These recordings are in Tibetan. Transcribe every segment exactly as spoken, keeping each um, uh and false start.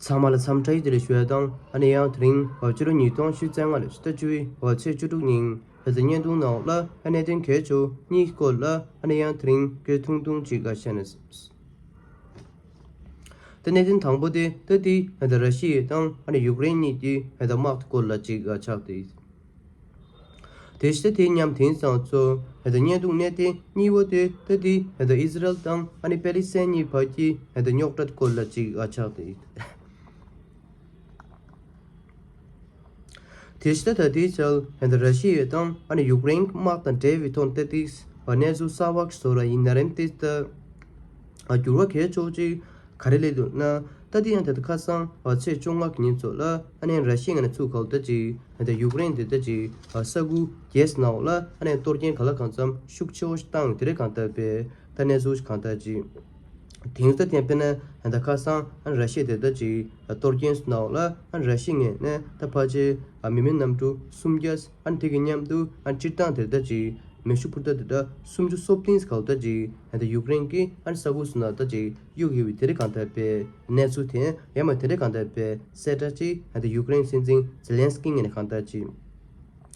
ཚང་མ་ལ་འཚམས་འདྲི་བདེ་ལེགས་ཞུ་ཡ་དང་། ཨ་ནི་ཡང་དེ་རིང་ཕྱི་ལོ་ཉིས་སྟོང་ཉི་ཤུ་རྩ་ལྔ་ལོའི་ཕྱི་ཟླ་བཅུ་པའི་ཚེས་བཅུ་དྲུག་ཉིན་བོད་ཀྱི་བརྙན་ཐུང་ནང་ལ་ཨ་གནད་དོན་གལ་ཆེ་བ་གཉིས་སྐོར་ལ་ཨ་ནི་ཡང་དེ་རིང་སྐད་ཐུང་ཐུང་ཅིག་བཤད་ན། ད་གནད་དོན་དང་པོ་དེ་ད་དེ་ད་ར་ཤི་ཡ་དང་ཨ་ནི་ཡུཀ་རེན་གཉིས་ཀྱི་ད་དམག་སྐོར་ལ་ཅིག་ཆགས་ཏེ། དེ་བཞིན་དེ་མཉམ་དེང་སང་ཚོ་ད་བརྙན་ཐུང་གནད་དོན་གཉིས་པ་དེ་ད་དེ་ད་ཨི་ཟི་རལ་དང་ཨ་ནི་པེ་ལི་སི་ཐན་གཉིས་བར་གྱི་ད་རྙོག་དྲ་སྐོར་ལ་ཅིག་ཆགས་ཏེ། དེ་བཞིན་ད་དེའི་ཆར་ད་ར་ཤི་ཡ་དང་ཨ་ནི་ཡུཀ་རེན་དམག་དང་འབྲེལ་བའི་ཐོག་ད་དེ་གནས་ཚུལ་གསར་པ་ཞིག་བཟོ་ར་ཡིན་ན་རེད། དེ་ད་འགྱུར་བ་གལ་ཆེ་བོ་ཅིག་ག་རེ་སླེབས་འདུག་ན། ད་དེ་ཡང་ད་ལྟ་ཁ་སང་ཚེས་བཅོ་ལྔ་གི་ཉིན་ཚོ་ལ་ཨ་ནི་ར་ཤི་ཡ་ནས་ཚུར་ག་ལ་ད་ཅིག་ད་ཡུཀ་རེན་དེ་ད་ཅིག་ས་ཁུལ་བརྒྱད་ནང་ལ་ཨ་ནི་གཏོར་སྐྱོན་ག་ལ་གང་འཚམ་ཤུགས་ཆེ་བོ་ཞིག་བཏང་དེ་རེད། གང་ལྟར་པས་ད་གནས་ཚུལ་ཞིག་གང་ལྟར་ཅིག་དེང་སང་དེ་དཔེར་ན་ད་ཁ་སང་ཨ་ནི་ར་ཤི་ཡ་དེ་ད་ཅིག་གཏོར་སྐྱོན་ནང་ལ་ཨ་ནི་ར་ཤི་ཡ་ནས་ད་ཕལ་ཆེར་མི་མེད་གནམ་གྲུ་སུམ་བརྒྱ། ཨ་ནི་དེ་གི་མཉམ་དུ་ཨ་ནི་སྤྱིར་བཏང་དེ་ད་ཅིག་མེ་ཤུགས་འཕུར་མདའ་དེ་འདྲ་སུམ་ཅུ་སོ་བདུན་ག་ལ་ད་ཅིག་ད་ཡུཀ་རེན་གྱི་ཨ་ནི་ས་ཁུལ་སུ་ན་ད་ཅིག་གཡུག་ཡོད་པའི་དེ་རེད། གང་ལྟར་པས་གནས་ཚུལ་དེ་ཡང་མ་དེ་རེད། གང་ལྟར་པས་གསལ་བསྒྲགས་ཅིག་ད་ཡུཀ་རེན་སྲིད་འཛིན་ཛེ་ལན་སི་ཀི་ངོས་ནས་གང་ལྟར་ཅིག་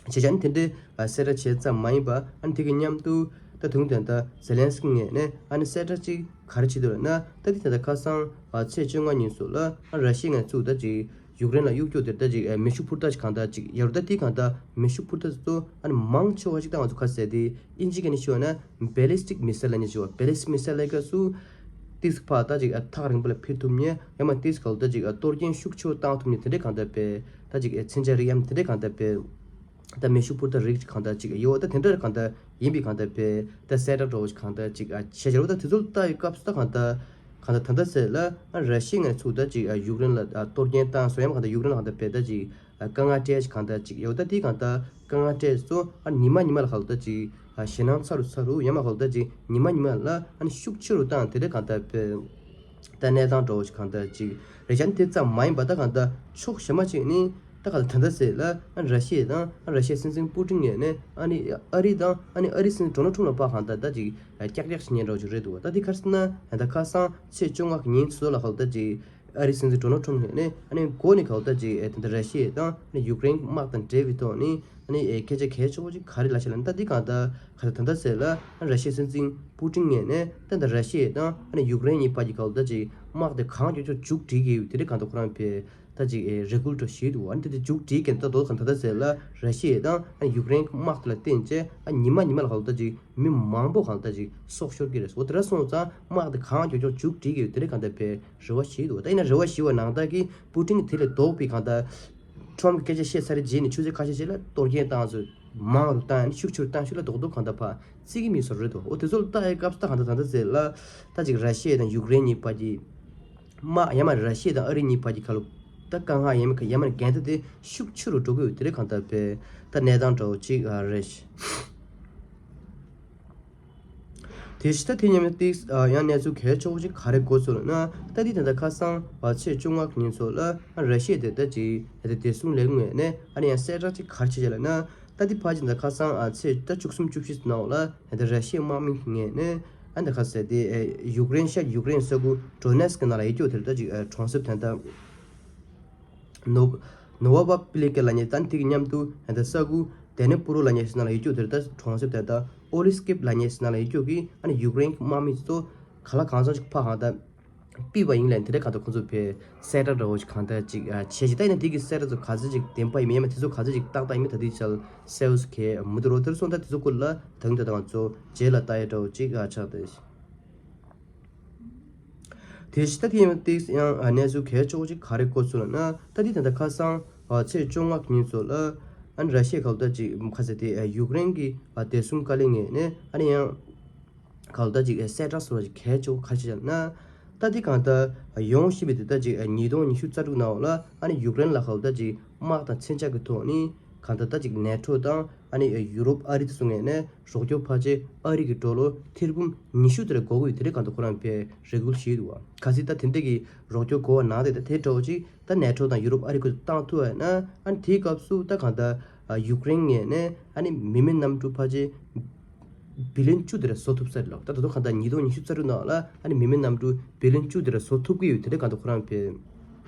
བྱས་བྱས་ནས་དེ་འདྲའི་གསལ་བསྒྲགས་བྱས་ཙམ་མ་ཡིན་པ། ཨ་ནི་དེ་གི་མཉམ་དུ་ད་དུང་དེ་ད་ཛེ་ལན་སི་ཀི་ངོས་ནས་ཨ་ནི་གསལ་བསྒྲགས་ཅིག་ག་རེ་བྱེད་འདུག་ལབ་ན། ད་དེ་ད་ལྟ་ཁ་སང་ཚེས་བཅོ་ལྔ་ཉིན་སུ་ལ་ཨ་ར་ཤི་ཡ་ནས་ཚུར་ད་ཅིག་ཡུཀ་རེན་ལ་གཡུག་རྒྱུ་དེ་ད་ཅིག་མེ་ཤུགས་འཕུར་མདའ་ཞིག་གང་ལྟར་ཅིག་ཡོད་རེད། ད་དེ་གང་ལྟར་མེ་ཤུགས་འཕུར་མདའ་ཚོ་ཨ་ནི་མང་ཆེ་བ་ཞིག་ད་ང་ཚོ་ཁ་གསལ་དེ་ཨིན་ཇི་སྐད་ནས་ཞུ་བ་ན་ballistic missile ལབ་མཁན་ཞིག་ཡོད། ballistic missile ལབ་སྐབས་སུ་ཏིས་ཕར་ད་ཅིག་ཐག་རིང་པོ་ལ་འཕུར་ཐུབ་མཁན། ཡང་མ་ཏིས་ག་ལ་ད་ཅིག་གཏོར་སྐྱོན་ཤུགས་ཆེ་བོ་བཏང་ཐུབ་མཁན་དེ་འདྲའི་གང་ལྟར་པས་ད་ཅིག་མཚོན་ཆ་རིགས་ཡམ་དེ་འདྲའི་གང་ལྟར་པས། ད་མེ་ཤུགས་འཕུར་མདའ་རིགས་ཅིག་གང་ལྟར་ཅིག་ཡོད། ད་དེ་འདྲ་གང་ལྟར་ཡིན་པའི་གང་ལྟར་པས་ད་གསལ་བསྒྲགས་འདྲ་བོ་ཞིག་གང་ལྟར་ཅིག་བྱས་བྱས་པ། ད་དེ་ཚོ་ལྟ་ཡི་སྐབས་སུ་ད་གང་ལྟར་གང་ལྟར་ད་ལྟ་ཟེར་ལ་ར་ཤི་ཡ་ནས་ཚུར་ད་ཅིག་ཡུཀ་རེན་ལ་གཏོར་སྐྱོན་བཏང་སོང་། ཡང་མ་གང་ལྟར་ཡུཀ་རེན་ལ་གང་ལྟར་པས་ད་ཅིག་དཀའ་ངལ་སྤྲད་ཅིག་གང་ལྟར་ཅིག་ཡོད། ད་དེ་གང་ལྟར་དཀའ་ངལ་སྤྲད་སོང་། ཨ་ཉི་མ་ཉི་མ་ལ་གང་ལྟར་ཅིག་ཞེད་སྣང་ཚ་རུ་ཚ་རུ། ཡང་མ་གང་ལྟར་ཅིག་ཉི་མ་ཉི་མ་ལ་ཨ་ནི་ཤུགས་ཆེ་རུ་བཏང་དེ་འདྲ་གང་ལྟར་པས། ད་གནས་སྟངས་འདྲ་བོ་ཞིག་གང་ལྟར་ཅིག་རེད་ཤག་དེ་ཙམ་མ་ཡིན་པ་ད་གང་ལྟར་ཕྱོགས་གཞན་མ་ཅིག་ནི་ད་གང་ལྟར་ད་ལྟ་ཟེར་ལ་ཨ་ར་ཤི་ཡ་དང་ཨ་ར་ཤི་ཡའི་སྲིད་འཛིན་པུ་ཏིན་ངོས་ནས་ཨ་ནི་ཨ་རི་དང་ཨ་ནི་ཨ་རིའི་སྲིད་འཛིན་ཌོ་ནལ་ཊམ་ལ་ཕར་གང་ལྟར་ད་ཅིག་ཀྱག་ཀྱག་ཞིག་ཉན་འདྲ་བོ་ཅིག་རེད་འདུག་ད་དེ་ག་རེ་ཟེར་ན་ད་ཁ་སང་ཚེས་བཅོ་ལྔ་གི་ཉིན་ཚོ་ལ་གང་ལྟར་ཅིག་ཨ་རིའི་སྲིད་འཛིན་ཌོ་ནལ་ཊམ་ངོས་ནས་ཨ་ནི་འགོ་ནས་གང་ལྟར་ཅིག་ཨེ་ད་ལྟ་ར་ཤི་ཡ་དང་ཨ་ནི་ཡུཀ་རེན་དམག་དང་འབྲེལ་བའི་ཐོག་ནས་ཨ་ནི་ཨེ་སྐད་ཆ་གལ་ཆེ་བོ་ཅིག་ག་རེ་ལབ་ཤག་ལབ་ན། ད་འདི་གང་ལྟར་ག་ལ་ད་ལྟ་ཟེར་ལ་ཨ་ར་ཤི་ཡའི་སྲིད་འཛིན་པུ་ཏིན་ངོས་ནས་ད་ལྟ་ར་ཤི་ཡ་དང་ཨ་ནི་ཡུཀ་རེན་གཉིས་བར་གྱི་གང་ལྟར་ཅིག་དམག་དེ་གང་མགྱོགས་མགྱོགས་མཇུག་སྒྲིལ་གྱི་ཡོད་དེ་རེད། གང་ལྟར་ཁོ་རང་པས་ད་ཅིག་ཨེ་རེ་སྐུལ་འདྲ་བོ་ཞུས་འདུག་ཨ་ནི་ད་དེ་མཇུག་སྒྲིལ་གྱི་ད་དོ་གང་ལྟར་ད་ལྟ་ཟེར་ལ་ར་ཤི་ཡ་དང་ཨ་ནི་ཡུཀ་རེན་དམག་དེ་ལ་བརྟེན་བྱས་ཨ་ཉི་མ་ཉི་མ་ལ་གང་ལྟར་ཅིག་མི་མང་པོ་གང་ལྟར་ཅིག་སྲོག་ཤོར་གྱི་རེད། འོ་དེ་འདྲ་སོང་ཙང་དམག་དེ་གང་མགྱོགས་མགྱོགས་མཇུག་སྒྲིལ་གྱི་ཡོད་དེ་རེད། གང་ལྟར་པས་རེ་བ་ཞུས་འདུག་ད་ཡིན་ན་རེ་བ་ཞུས་པ་ནང་ལྟར་གྱི་པུ་ཏིན་གྱིས་དེ་ལས་ལྡོག་པའི་གང་ལྟར་ཊམ་གྱིས་སྐད་ཆ་བཤད་ཚར་རྗེས་ནས་ཆུ་ཚོད་ཁ་ཤས་ཤིག་ལ་གཏོར་སྐྱོན་བཏང་ཚོད་མང་རུ་བཏང་ནས་ཤུགས་ཆེ་རུ་བཏང་ཤུགས་ལ་རྡོག་རྡོག་གང་ལྟར་ཕར་བརྩི་གི་མེད་བཟོ་རེད་འདུག་འོ་དེ་ཚོ་ལ་ལྟ་ཡི་སྐབས་སུ་ད་གང་ལྟར་ད་ལྟ་ཟེར་ལ་ད་ཅིག་ར་ཤི་ཡ་དང་ཡུཀ་རེན་གཉིས་བར་གྱི་དམག་ཡང་མ་ར་ཤི་ཡ་དང་ཨ་རི་གཉིས་བར་གྱི་ཁ་ལོ་ད་དཀའ་ངལ་ཡང་མ་ཡང་མ་འགལ་ཟླ་དེ་ཤུགས་ཆེ་རུ་འགྲོ་གི་ཡོད་དེ་རེད། གང་ལྟར་པས་ད་གནས་སྟངས་འདྲ་བོ་ཅིག་རེད། དེ་བཞིན་ད་དེ་མཉམ་དུ་ཏིག་ཡང་གནས་ཚུལ་གལ་ཆེ་བོ་ཅིག་ག་རེ་གོ་ཚུལ་ལབ་ན། ད་དེ་ད་ལྟ་ཁ་སང་ཚེས་བཅོ་ལྔ་གི་ཉིན་ཚོ་ལ་ར་ཤི་ཡ་དེ་ད་ཅིག་ད་བདེ་སྲུང་ལས་ཁུངས་ངོས་ནས་ཨ་ནི་ཡང་གསལ་བསྒྲགས་ཅིག་ག་རེ་བྱས་ལབ་ན། ད་དེ་ཕལ་ཆེར་ད་ཁ་སང་ཚེས་ད་བཅུ་གསུམ་བཅུ་བཞི་ནང་ལ་ད་ར་ཤི་ཡའི་དམག་མི་ངོས་ནས་ཨ་ད་ག་ཟེར་དེ་ཡུཀ་རེན་ཤར་ཡུཀ་རེན་ས་ཁུལ་ཌོ་ནེ་སི་ཀི་ནང་ལ་ཡོད་རྒྱུ་དེར་ད་ཅིག་གྲོང་གསེབ་དེ་ད། ནོ་ནོ་ཝ་བྷ་པི་ལི་ཀ་ལབ་མཁན་ད་དེ་གི་མཉམ་དུ་ད་ས་ཁུལ་དེ་ནེ་པུ་རུ་ལབ་མཁན་ཞིག་ནང་ལ་ཡོད་རྒྱུ་དེར་ད་གྲོང་གསེབ་དེར་ད་ཨོ་ལི་སི་ཀིབ་ལབ་མཁན་ཞིག་ནང་ལ་ཡོད་རྒྱུ་གི་ཨ་ནི་ཡུཀ་རེན་གྱི་དམག་མི་ཚོ་ག་ལ་གང་འཚམ་ཞིག་ཕར་གང་ད་ཕུད་པ་ཡིན་ལབ་དེ་འདྲ་གང་ད་ཁོང་ཚོ་ཕར་གསལ་བསྒྲགས་འདྲ་བོ་ཞིག་གང་ད་ཅིག་བྱས་ཅིག་ད་ཡིན་ན་དེ་གི་གསལ་བསྒྲགས་ཚོ་ག་ཚོད་ཅིག་བདེན་པ་ཡིན་མིན་ཡང་མ་དེ་ཚོ་ག་ཚོད་ཅིག་ཏག་ཏག་ཡིན་མིན་ད་དེ་ཆ་ལ་གསལ་བོ་ཞིག་གས་མི་འདུག་རོ། དེར་སོང་ད་དེ་ཚོ་སྐོར་ལ་ད་རིང་ད་ད་ང་ཚོ་རྗེས་ལ་ལྟ་ཡ་འདྲ་བོ་ཅིག་ཆགས་ཏེ། དེ་བཞིན་ད་དེ་ཡང་ཏིག་ཡང་གནས་ཚུལ་གལ་ཆེ་བོ་ཅིག་ག་རེ་གོ་ཚུལ་ལབ་ན། ད་དེ་ད་ལྟ་ཁ་སང་ཚེས་བཅོ་ལྔ་གི་ཉིན་ཚོ་ལ་ཨ་ནི་ར་ཤི་ཡ་ག་ལ་ད་ཅིག་ཁ་ཟེར་དེ་ཡུཀ་རེན་གྱི་བདེ་སྲུང་བཀའ་བློན་ངོས་ནས་ཨ་ནི་ཡང་ག་ལ་ད་ཅིག་གསལ་བསྒྲགས་སོགས་ཅིག་གལ་ཆེ་བོ་ག་རེ་བྱས་ན། ད་དེ་གང་ལྟར་ཡོང་བཞིན་པའི་དེ་ད་ཅིག་ཉིས་སྟོང་ཉི་ཤུ་རྩ་དྲུག་ནང་ལ་ཨ་ནི་ཡུཀ་རེན་ལ་ག་ལ་ད་ཅིག་དམག་དང་མཚོན་ཆ་གི་ཐོག་ནས་གང་ལྟར་ད་ཅིག་ནེ་ཊོ་དང་ཨ་ནི་ཡུ་རོབ་ཨ་རི་དེ་ཚོ་ངོས་ནས་རོགས་སྐྱོར་ཕར་ཆེ་ཨ་རི་གི་ཌོ་ལར་ཐེར་འབུམ་ཉི་ཤུ་དེ་རེ་དགོས་ཀྱི་ཡོད་དེ་རེ་གང་ལྟར་ཁོ་རང་པས་རེ་སྐུལ་བྱས་འདུག་བ། གལ་སྲིད་ད་དེ་འདྲ་གི་རོགས་སྐྱོར་དགོས་པ་ནང་དེ་ད་དེ་འདྲ་བོ་ཅིག་ད་ནེ་ཊོ་དང་ཡུ་རོབ་ཨ་རི་ཁུལ་དུ་བཏང་ཐུབ་པ་ཡིན་ན་ཨ་ནི་དེའི་སྐབས་སུ་ད་གང་ལྟར་ཡུཀ་རེན་ངོས་ནས་ཨ་ནི་མི་མེད་གནམ་གྲུ་ཕལ་ཆེར་བི་ལིན་བཅུ་དེ་རེ་བཟོ་ཐུབ་ས་རེད་ལགས། ད་ད་དུང་གང་ལྟར་ཉིས་སྟོང་ཉི་ཤུ་རྩ་དྲུག་ནང་ལ་ཨ་ནི་མི་མེད་གནམ་གྲུ་བི་ལིན་བཅུ་དེ་རེ་བཟོ་ཐུབ་ཀྱི་ཡོད་དེ་འདྲ་གང་ལྟར་ཁོ་རང་པས་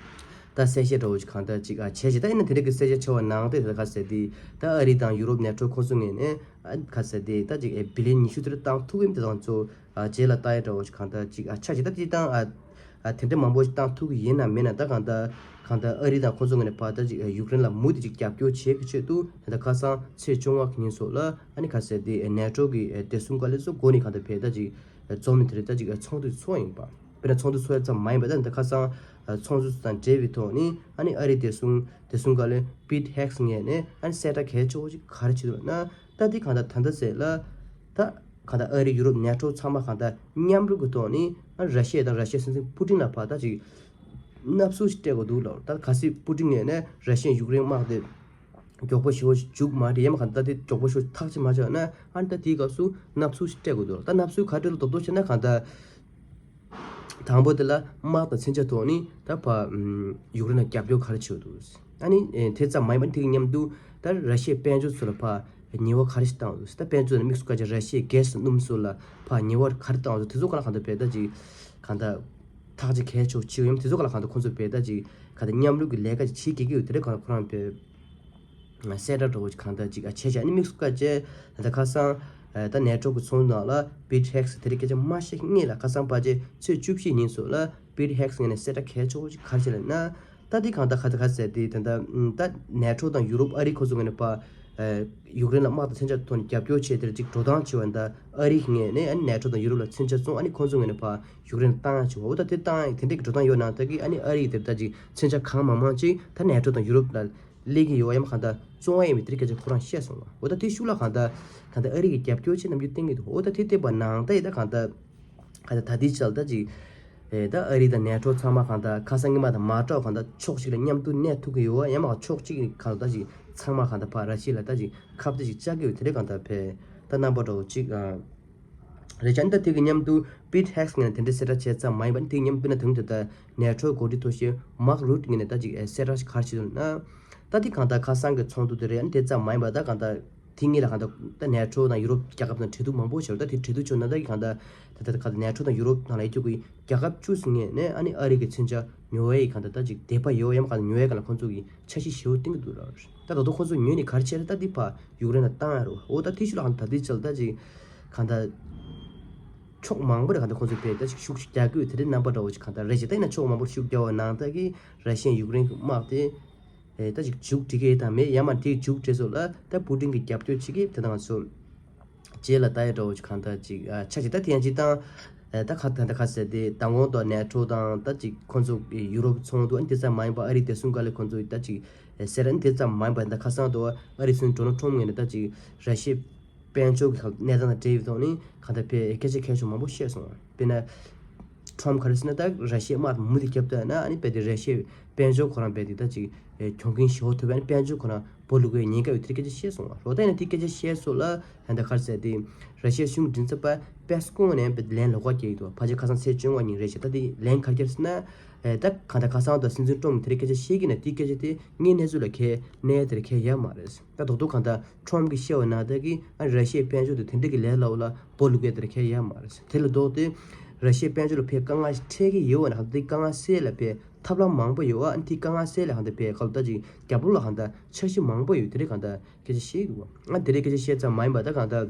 ད་གསལ་བཤད་འདྲ་བོ་ཞིག་གང་ལྟར་ཅིག་ཨ་བྱས་ཤིག་ད་ཡིན་ན་དེ་འདྲ་གི་གསལ་བཤད་བྱས་པ་ནང་དེ་ད་ག་ཟེར་དེ་ད་ཨ་རི་དང་ཡུ་རོབ་ནེ་ཊོ་ཁོ་ཚོ་ངོས་ནས་ཨ་ག་ཟེར་དེ་ད་ཅིག་ཨེ་བི་ལི་ཡན་ཉི་ཤུ་དེ་འདྲ་བཏང་ཐུབ་ཀྱི་ཡིན། དེ་དང་ཚོ་ཨ་རྗེས་ལ་ལྟ་ཡ་འདྲ་བོ་ཞིག་གང་ལྟར་ཅིག་ཨ་ཆ་ཞིག་ད་དེ་དང་ཨ་ཨ་དེ་འདྲ་མང་པོ་ཞིག་བཏང་ཐུབ་ཀྱི་ཡིན་ན་མིན་ན། ད་གང་ལྟར་གང་ལྟར་ཨ་རི་དང་ཁོ་ཚོ་ངོས་ནས་ཕར་ད་ཅིག་ཨ་ཡུཀ་རེན་ལ་མུ་མཐུད་ཅིག་རྒྱབ་སྐྱོར་བྱེད་ཀྱི་ཆེད་དུ་ད་ཁ་སང་ཚེས་བཅོ་ལྔ་གི་ཉིན་སོགས་ལ་ཨ་ནི་ག་ཟེར་དེ་ནེ་ཊོ་གི་བདེ་སྲུང་བཀའ་བློན་ཚོ་འགོ་ནས་གང་ལྟར་ཕེབས་ད་ཅིག་འཛོམས་ནས་དེ་རིང་ད་ཅིག་ཚོགས་འདུ་ཚོགས་ཡིན་པ། དཔེར་ན་ཚོགས་འདུ་ཚོགས་ཡ་ཙམ་མ་ཡིན་པ་ད་ད་ཁ་སང་ཚོགས་འདུ་དང་འབྲེལ་བའི་ཐོག་ནས་ཨ་ནི་ཨ་རིའི་བདེ་སྲུང་བདེ་སྲུང་བཀའ་བློན་པིད་ཧེག་སི་ངོས་ནས་ཨ་ནི་གསལ་བསྒྲགས་གལ་ཆེ་བོ་ཅིག་ག་རེ་བྱེད་འདུག་ལབ་ན། ད་འདི་གང་ལྟར་ད་ལྟ་ཟེར་ལ་ད་གང་ལྟར་ཨ་རི་ཡུ་རོབ་ནེ་ཊོ་ཚང་མ་གང་ལྟར་མཉམ་རུབ་ཀྱི་ཐོག་ནས་ཨ་ར་ཤི་ཡ་དང་ར་ཤི་ཡའི་སྲིད་འཛིན་པུ་ཏིན་ལ་ཕར་ད་ཅིག་མནའ་བསུ་ཞིག་སྤྲད་དགོས་འདུག་ལབ། ད་གལ་སྲིད་པུ་ཏིན་ངོས་ནས་ར་ཤི་ཡ་ཡུཀ་རེན་དམག་དེ་མགྱོགས་པོ་ཞེ་པོ་ཞིག་འཇུག་མ་རེད་ཡ་མ་གང་ལྟར་དེ་མགྱོགས་པོ་ཞེ་པོ་ཐག་ཆོད་མ་ཆོད་ན་ཨ་ནི་ད་དེའི་སྐབས་སུ་མནའ་བསུ་ཞིག་སྤྲད་དགོས་འདུག་ད་མནའ་བསུ་ག་འདྲ་ལ་རྡོག་རྡོག་བྱས་ན་གང་ལྟར་དང་པོ་དེ་ལ་དམག་དང་མཚོན་ཆ་ཐོག་ནས་ད་ཕར་ཡུཀ་རེན་ལ་རྒྱབ་སྐྱོར་ག་རེ་བྱས་འདུག་ཨ་ནི་དེ་ཙམ་མ་ཡིན་པར་དེ་གི་མཉམ་དུ་ད་ར་ཤི་ཡའི་དཔལ་འབྱོར་ཚོ་ལ་ཕར་ཉེས་པ་ག་རེ་ཞིག་བཏང་འདུག་ད་དཔལ་འབྱོར་ལ་དམིགས་སུ་བཀར་ཅིག་ར་ཤི་ཡའི་གྷེ་སི་སྣུམ་ཚོ་ལ་ཕར་ཉེས་པ་ག་རེ་བཏང་འདུག་དེ་ཚོ་ག་ལ་གང་ལྟར་བས་ད་ཅིག་གང་ལྟར་ཐག་གཅོད་གལ་ཆེ་བོ་བྱེད་ཡོད་དེ་ཚོ་ག་ལ་གང་ལྟར་ཁོང་ཚོ་བས་ད་ཅིག་གང་ལྟར་མཉམ་རུབ་ཀྱི་ལས་ཀ་ཅིག་བྱེད་དགོས་ཀྱི་ཡོད། དེ་རེད་གང་ལྟར་ཁོ་རང་བས། གསལ་བསྒྲགས་འདྲ་བོ་ཅིག་གང་ལྟར་ཅིག་ཨ་བྱས་བྱས་ཨ་ནི་དམིགས་སུ་བཀར་བྱས་ད་ལྟ་ཁ་སང་ཨ་ད་ནེ་ཊོ་གི་ཚོགས་འདུ་ནང་ལ་པིད་ཧེག་སི་དེ་རིང་སྐད་ཆ་མ་བཤད་སྔོན་ལ་ཁ་སང་ཕལ་ཆེར་ཚེས་བཅུ་བཞི་ཉིན་སོགས་ལ་པིད་ཧེག་སི་ངོས་ནས་གསལ་བསྒྲགས་གལ་ཆེ་བོ་ཅིག་ག་རེ་བྱས་ལབ་ན། ད་འདི་གང་ལྟར་ཁ་ད་ཁ་ཟེར་དེ་ད་ལྟ་ད་ནེ་ཊོ་དང་ཡུ་རོབ་ཨ་རི་ཁོ་ཚོ་ངོས་ནས་ཕར་ཡུཀ་རེན་ལ་དམག་དང་མཚོན་ཆ་ཐོག་ནས་རྒྱབ་སྐྱོར་བྱས་དེར་ཅིག་འགྲོ་སྟངས་བྱས་པ་ད་ཨ་རི་གི་ངོས་ནས་ཨ་ནི་ནེ་ཊོ་དང་ཡུ་རོབ་ལ་མཚོན་ཆ་བཙོང་ཨ་ནི་ཁོ་ཚོ་ངོས་ནས་ཕར་ཡུཀ་རེན་ལ་བཏང་ཡ་བྱས་པ། འོ་ད་དེ་བཏང་ཡ་དེ་འདྲའི་གི་འགྲོ་སྟངས་ཡོད་ན་ད་གི་ཨ་ནི་ཨ་རི་དེར་ད་ཅིག་མཚོན་ཆ་གང་མང་མང་ཅིག་ད་ནེ་ཊོ་དང་ཡུ་རོབ་ལ་སླེབས་ཀྱི་ཡོད་ཡ་མ་གང་ལྟར་བཙོང་ཡ་ཡིན་མིན་དེ་རིང་སྐད་ཆ་ཁོ་རང་བཤད་སོང་བ། འོ་ད་དེ་ཤུགས་ལ་གང་ལྟར་གང་ལྟར་ཨ་རི་གི་རྒྱབ་སྐྱོར་ཆེ་རྣམས་ཀྱིས་བསྟན་གྱི་འདུག་འོ་ད་དེ་བལྟས་པ་ནང་ད་ཡི་ད་གང་ལྟར་གང་ལྟར་ད་ལྟའི་ཆར་ད་ཅིག་ཨེ་ད་ཨ་རི་དང་ནེ་ཊོ་ཚང་མ་གང་ལྟར་ཁ་སང་ཉི་མ་དང་མ་འདྲ་བ་གང་ལྟར་ཕྱོགས་གཅིག་ལ་མཉམ་དུ་གནས་ཐུབ་ཀྱི་ཡོད་བ། ཡང་མ་ཕྱོགས་གཅིག་གང་ལྟར་ད་ཅིག་ཚང་མ་གང་ལྟར་ཕར་ར་ཤི་ཡ་ལ་ད་ཅིག་ཁ་གཏད་ཅིག་བཅག་གི་ཡོད་དེ་རེད་གང་ལྟར་བས་ད་རྣམ་པ་འདྲ་བོ་ཅིག་ཨ། རེད་ཅག་ད་དེ་གི་མཉམ་དུ་པིད་ཧེག་སི་ངོས་ནས་དེ་འདྲའི་གསལ་བསྒྲགས་བྱས་ཙམ་མ་ཡིན་པ་ནི་དེ་གི་མཉམ་དུ་དཔེར་ན་དེ་རིང་དེ་ལྟར་ནེ་ཊོའི་འགོ་ཁྲིད་ཐོག་ཤེས་མཱག་རུད་ངོས་ནས་ད་ཅིག་གསལ་བསྒྲགས་ཤིག་ག་རེ་བྱས་འདུག་ན། ད་དེ་གང་ལྟར་ཁ་སང་གི་ཚོགས་འདུ་དེ་རེད། ཨ་ནི་དེ་ཙམ་མ་ཡིན་པ་ད་གང་ལྟར་དེ་སྔོན་ལ་གང་ལྟར་ད་ནེ་ཊོ་དང་ཡུ་རོབ་རྒྱལ་ཁབ་དང་གྲོས་བསྡུར་མང་པོ་བྱས་པ་ད་དེ་གྲོས་བསྡུར་བྱུང་ན་ད་གི་གང་ལྟར་ད་ད་གང་ལྟར་ནེ་ཊོ་དང་ཡུ་རོབ་ནང་ལ་ཡོད་རྒྱུ་གི་རྒྱལ་ཁབ་བཅུ་ཟིན་ངེས་ནས་ཨ་ནི་ཨ་རི་གི་མཚོན་ཆ་ཉོ་བའི་གང་ལྟར་ད་ཅིག་དད་པ་ཡོད་ཡམ་གང་ལྟར་ཉོ་བའི་གང་ལ་ཁོང་ཚོ་གི་འཆར་གཞི་ཞེ་པོ་བཏིང་གི་འདུག་ར། ད་ད་དུང་ཁོང་ཚོ་ཉོས་ནས་ག་རེ་བྱས་རེད། ད་འདི་ཕར་ཡུཀ་རེན་ལ་བཏང་ཡ་རོ། འོ་ད་དེ་ཤུལ་ལ་གང་ལྟར་ད་འདི་ཅལ་ད་ཅིག་གང་ལྟར་ཕྱོགས་མང་པོ་རེད། གང་ལྟར་ཁོང་ཚོ་བས་ད་ཅིག་ཤུགས་ཤིག་རྒྱག་གི་ཡོད་དེ་རེད། རྣམ་པ་འདྲ་བོ་ཅིག་གང་ལྟར་རེད་ཅེ་ད་ཡིན་ན་ཕྱོགས་མང་པོར་ཤུགས་རྒྱག་པ་ནང་ལྟར་གི་ར་ཤི་ཡ་ཡུཀ་རེན་གི་དམག་དེ་ཨེ་ད་ཅིག་མཇུག་སྒྲིལ་གི་ཡོད་དང་མེད་ཡང་མ་དེ་མཇུག་སྒྲིལ་སོགས་ལ་ད་པུ་ཏིན་གི་རྒྱབ་སྐྱོར་བྱེད་ཀྱི་དེ་དང་ང་ཚོ་རྗེས་ལ་ལྟ་ཡ་འདྲ་བོ་ཅིག་གང་ལྟར་ཅིག་ཨ་ཆ་ཅིག་ད་དེ་ཡང་ཅིག་དང་ཨེ་ད་ཁ་ད་ད་ཁ་ཟེར་དེ་མདང་དགོང་དུ་ནེ་ཊོ་དང་ད་ཅིག་ཁོང་ཚོ་ཡུ་རོབ་ཚོགས་འདུ་ཨ་ནི་དེ་ཙམ་མ་ཡིན་པ་ཨ་རིའི་བདེ་སྲུང་བཀའ་བློན་ཁོང་ཚོ་ད་ཅིག་ཨེ་ཟེར་ཨ་ནི་དེ་ཙམ་མ་ཡིན་པ་ད་ཁ་སང་དུ་ཨ་རིའི་སྲིད་འཛིན་ཌོ་ནལ་ཊམ་ངོས་ནས་ད་ཅིག་ར་ཤི་ཡའི་དཔལ་འབྱོར་གྱི་གནས་སྟངས་དང་འབྲེལ་བའི་ཐོག་ནས་གང་ལྟར་བས་སྐད་ཆ་གལ་ཆེ་མང་པོ་བཤད་སོང་བ། དཔེར་ན། ཁྲོམ་ག་རེ་ཟེར་ན་ད་ར་ཤི་ཡའི་དམག་དང་མུ་མཐུད་རྒྱབ་ཐུབ་ན་ཨ་ནི་རྦད་དེ་ར་ཤི་ཡའི་དཔལ་འབྱོར་ཁོ་རང་རྦད་དེ་ད་ཅིག་གྱོང་གུན་ཞེ་པོ་ཐོབ་པས་ཨ་ནི་དཔལ་འབྱོར་ཁོ་རང་སྦོ་ལུག་པའི་ཉེན་ཁ་ཡོད་དེ་སྐད་ཆ་བཤད་སོང་བ། ལོ་ད་ཡིན་ན་དེ་སྐད་ཆ་བཤད་སོང་ལ་ད་ད་ག་རེ་ཟེར་དེ་ར་ཤི་ཡའི་གཞུང་མགྲིན་ཚབ་པ་པེ་སི་ཀོ་ནས་རྦད་དེ་ལན་ལོགས་ཀ་སྐྱེལ་ཡོད་དོ། ཕལ་ཆེར་ཁ་སང་ཚེས་བཅོ་ལྔ་ཉིན་རེད་ཤག་ད་དེ་ལན་ག་རེ་བརྒྱབ་ཟེར་ན་ད་གང་ལྟར་ཁ་སང་དུ་སྲིད་འཛིན་ཀྲོམ་དེ་རེད་སྐད་ཆ་བཤད་ཀྱི་ན་དེ་སྐད་ཆ་དེ་དངོས་གནས་ཚུལ་ལ་ཁྱད་གནས་དེར་ཁྱད་ཡོད་མ་རེད། ད་རྡོག་རྡོག་གང་ལྟར་ཁྲོམ་གྱིས་བཤད་པ་ནང་ལྟར་གྱི་ཨ་ར་ཤི་ཡའི་དཔལ་འབྱོར་དེ་དེ་འདྲ་གི་ལས་སླ་བོ་ལ་སྦོ་ལུག་ཡ་དེར་ཁྱད་ཡོད་མ་རེད། དེ་ལ་ལྡོག་སྟེ་ར་ཤི་ཡའི་དཔལ་འབྱོར་ལ་ཕའི་དཀའ་ངལ་འཕྲད་ཀྱི་ཡོད་པ་ན་གང་ལྟར་དེ་དཀའ་ངལ་སེལ་ལ་ཕའི་ཐབས་ལམ་མང་པོ་ཡོད་ཨ་ནི་དེ་དཀའ་ངལ་སེལ་ལ་གང་ལྟར་ཕའི་ཁ་ལོ་ལྟ་ཅིག་རྒྱབ་ལོགས་ལ་གང་ལྟར་འཆར་གཞི་མང་པོ་ཡོད་དེ་རེད་གང་ལྟར་སྐད་ཆ་བཤད་འདུག་ཨ་དེ་རེད་སྐད་ཆ་བཤད་ཙམ་མ་ཡིན་པ་ད་གང་ལྟར་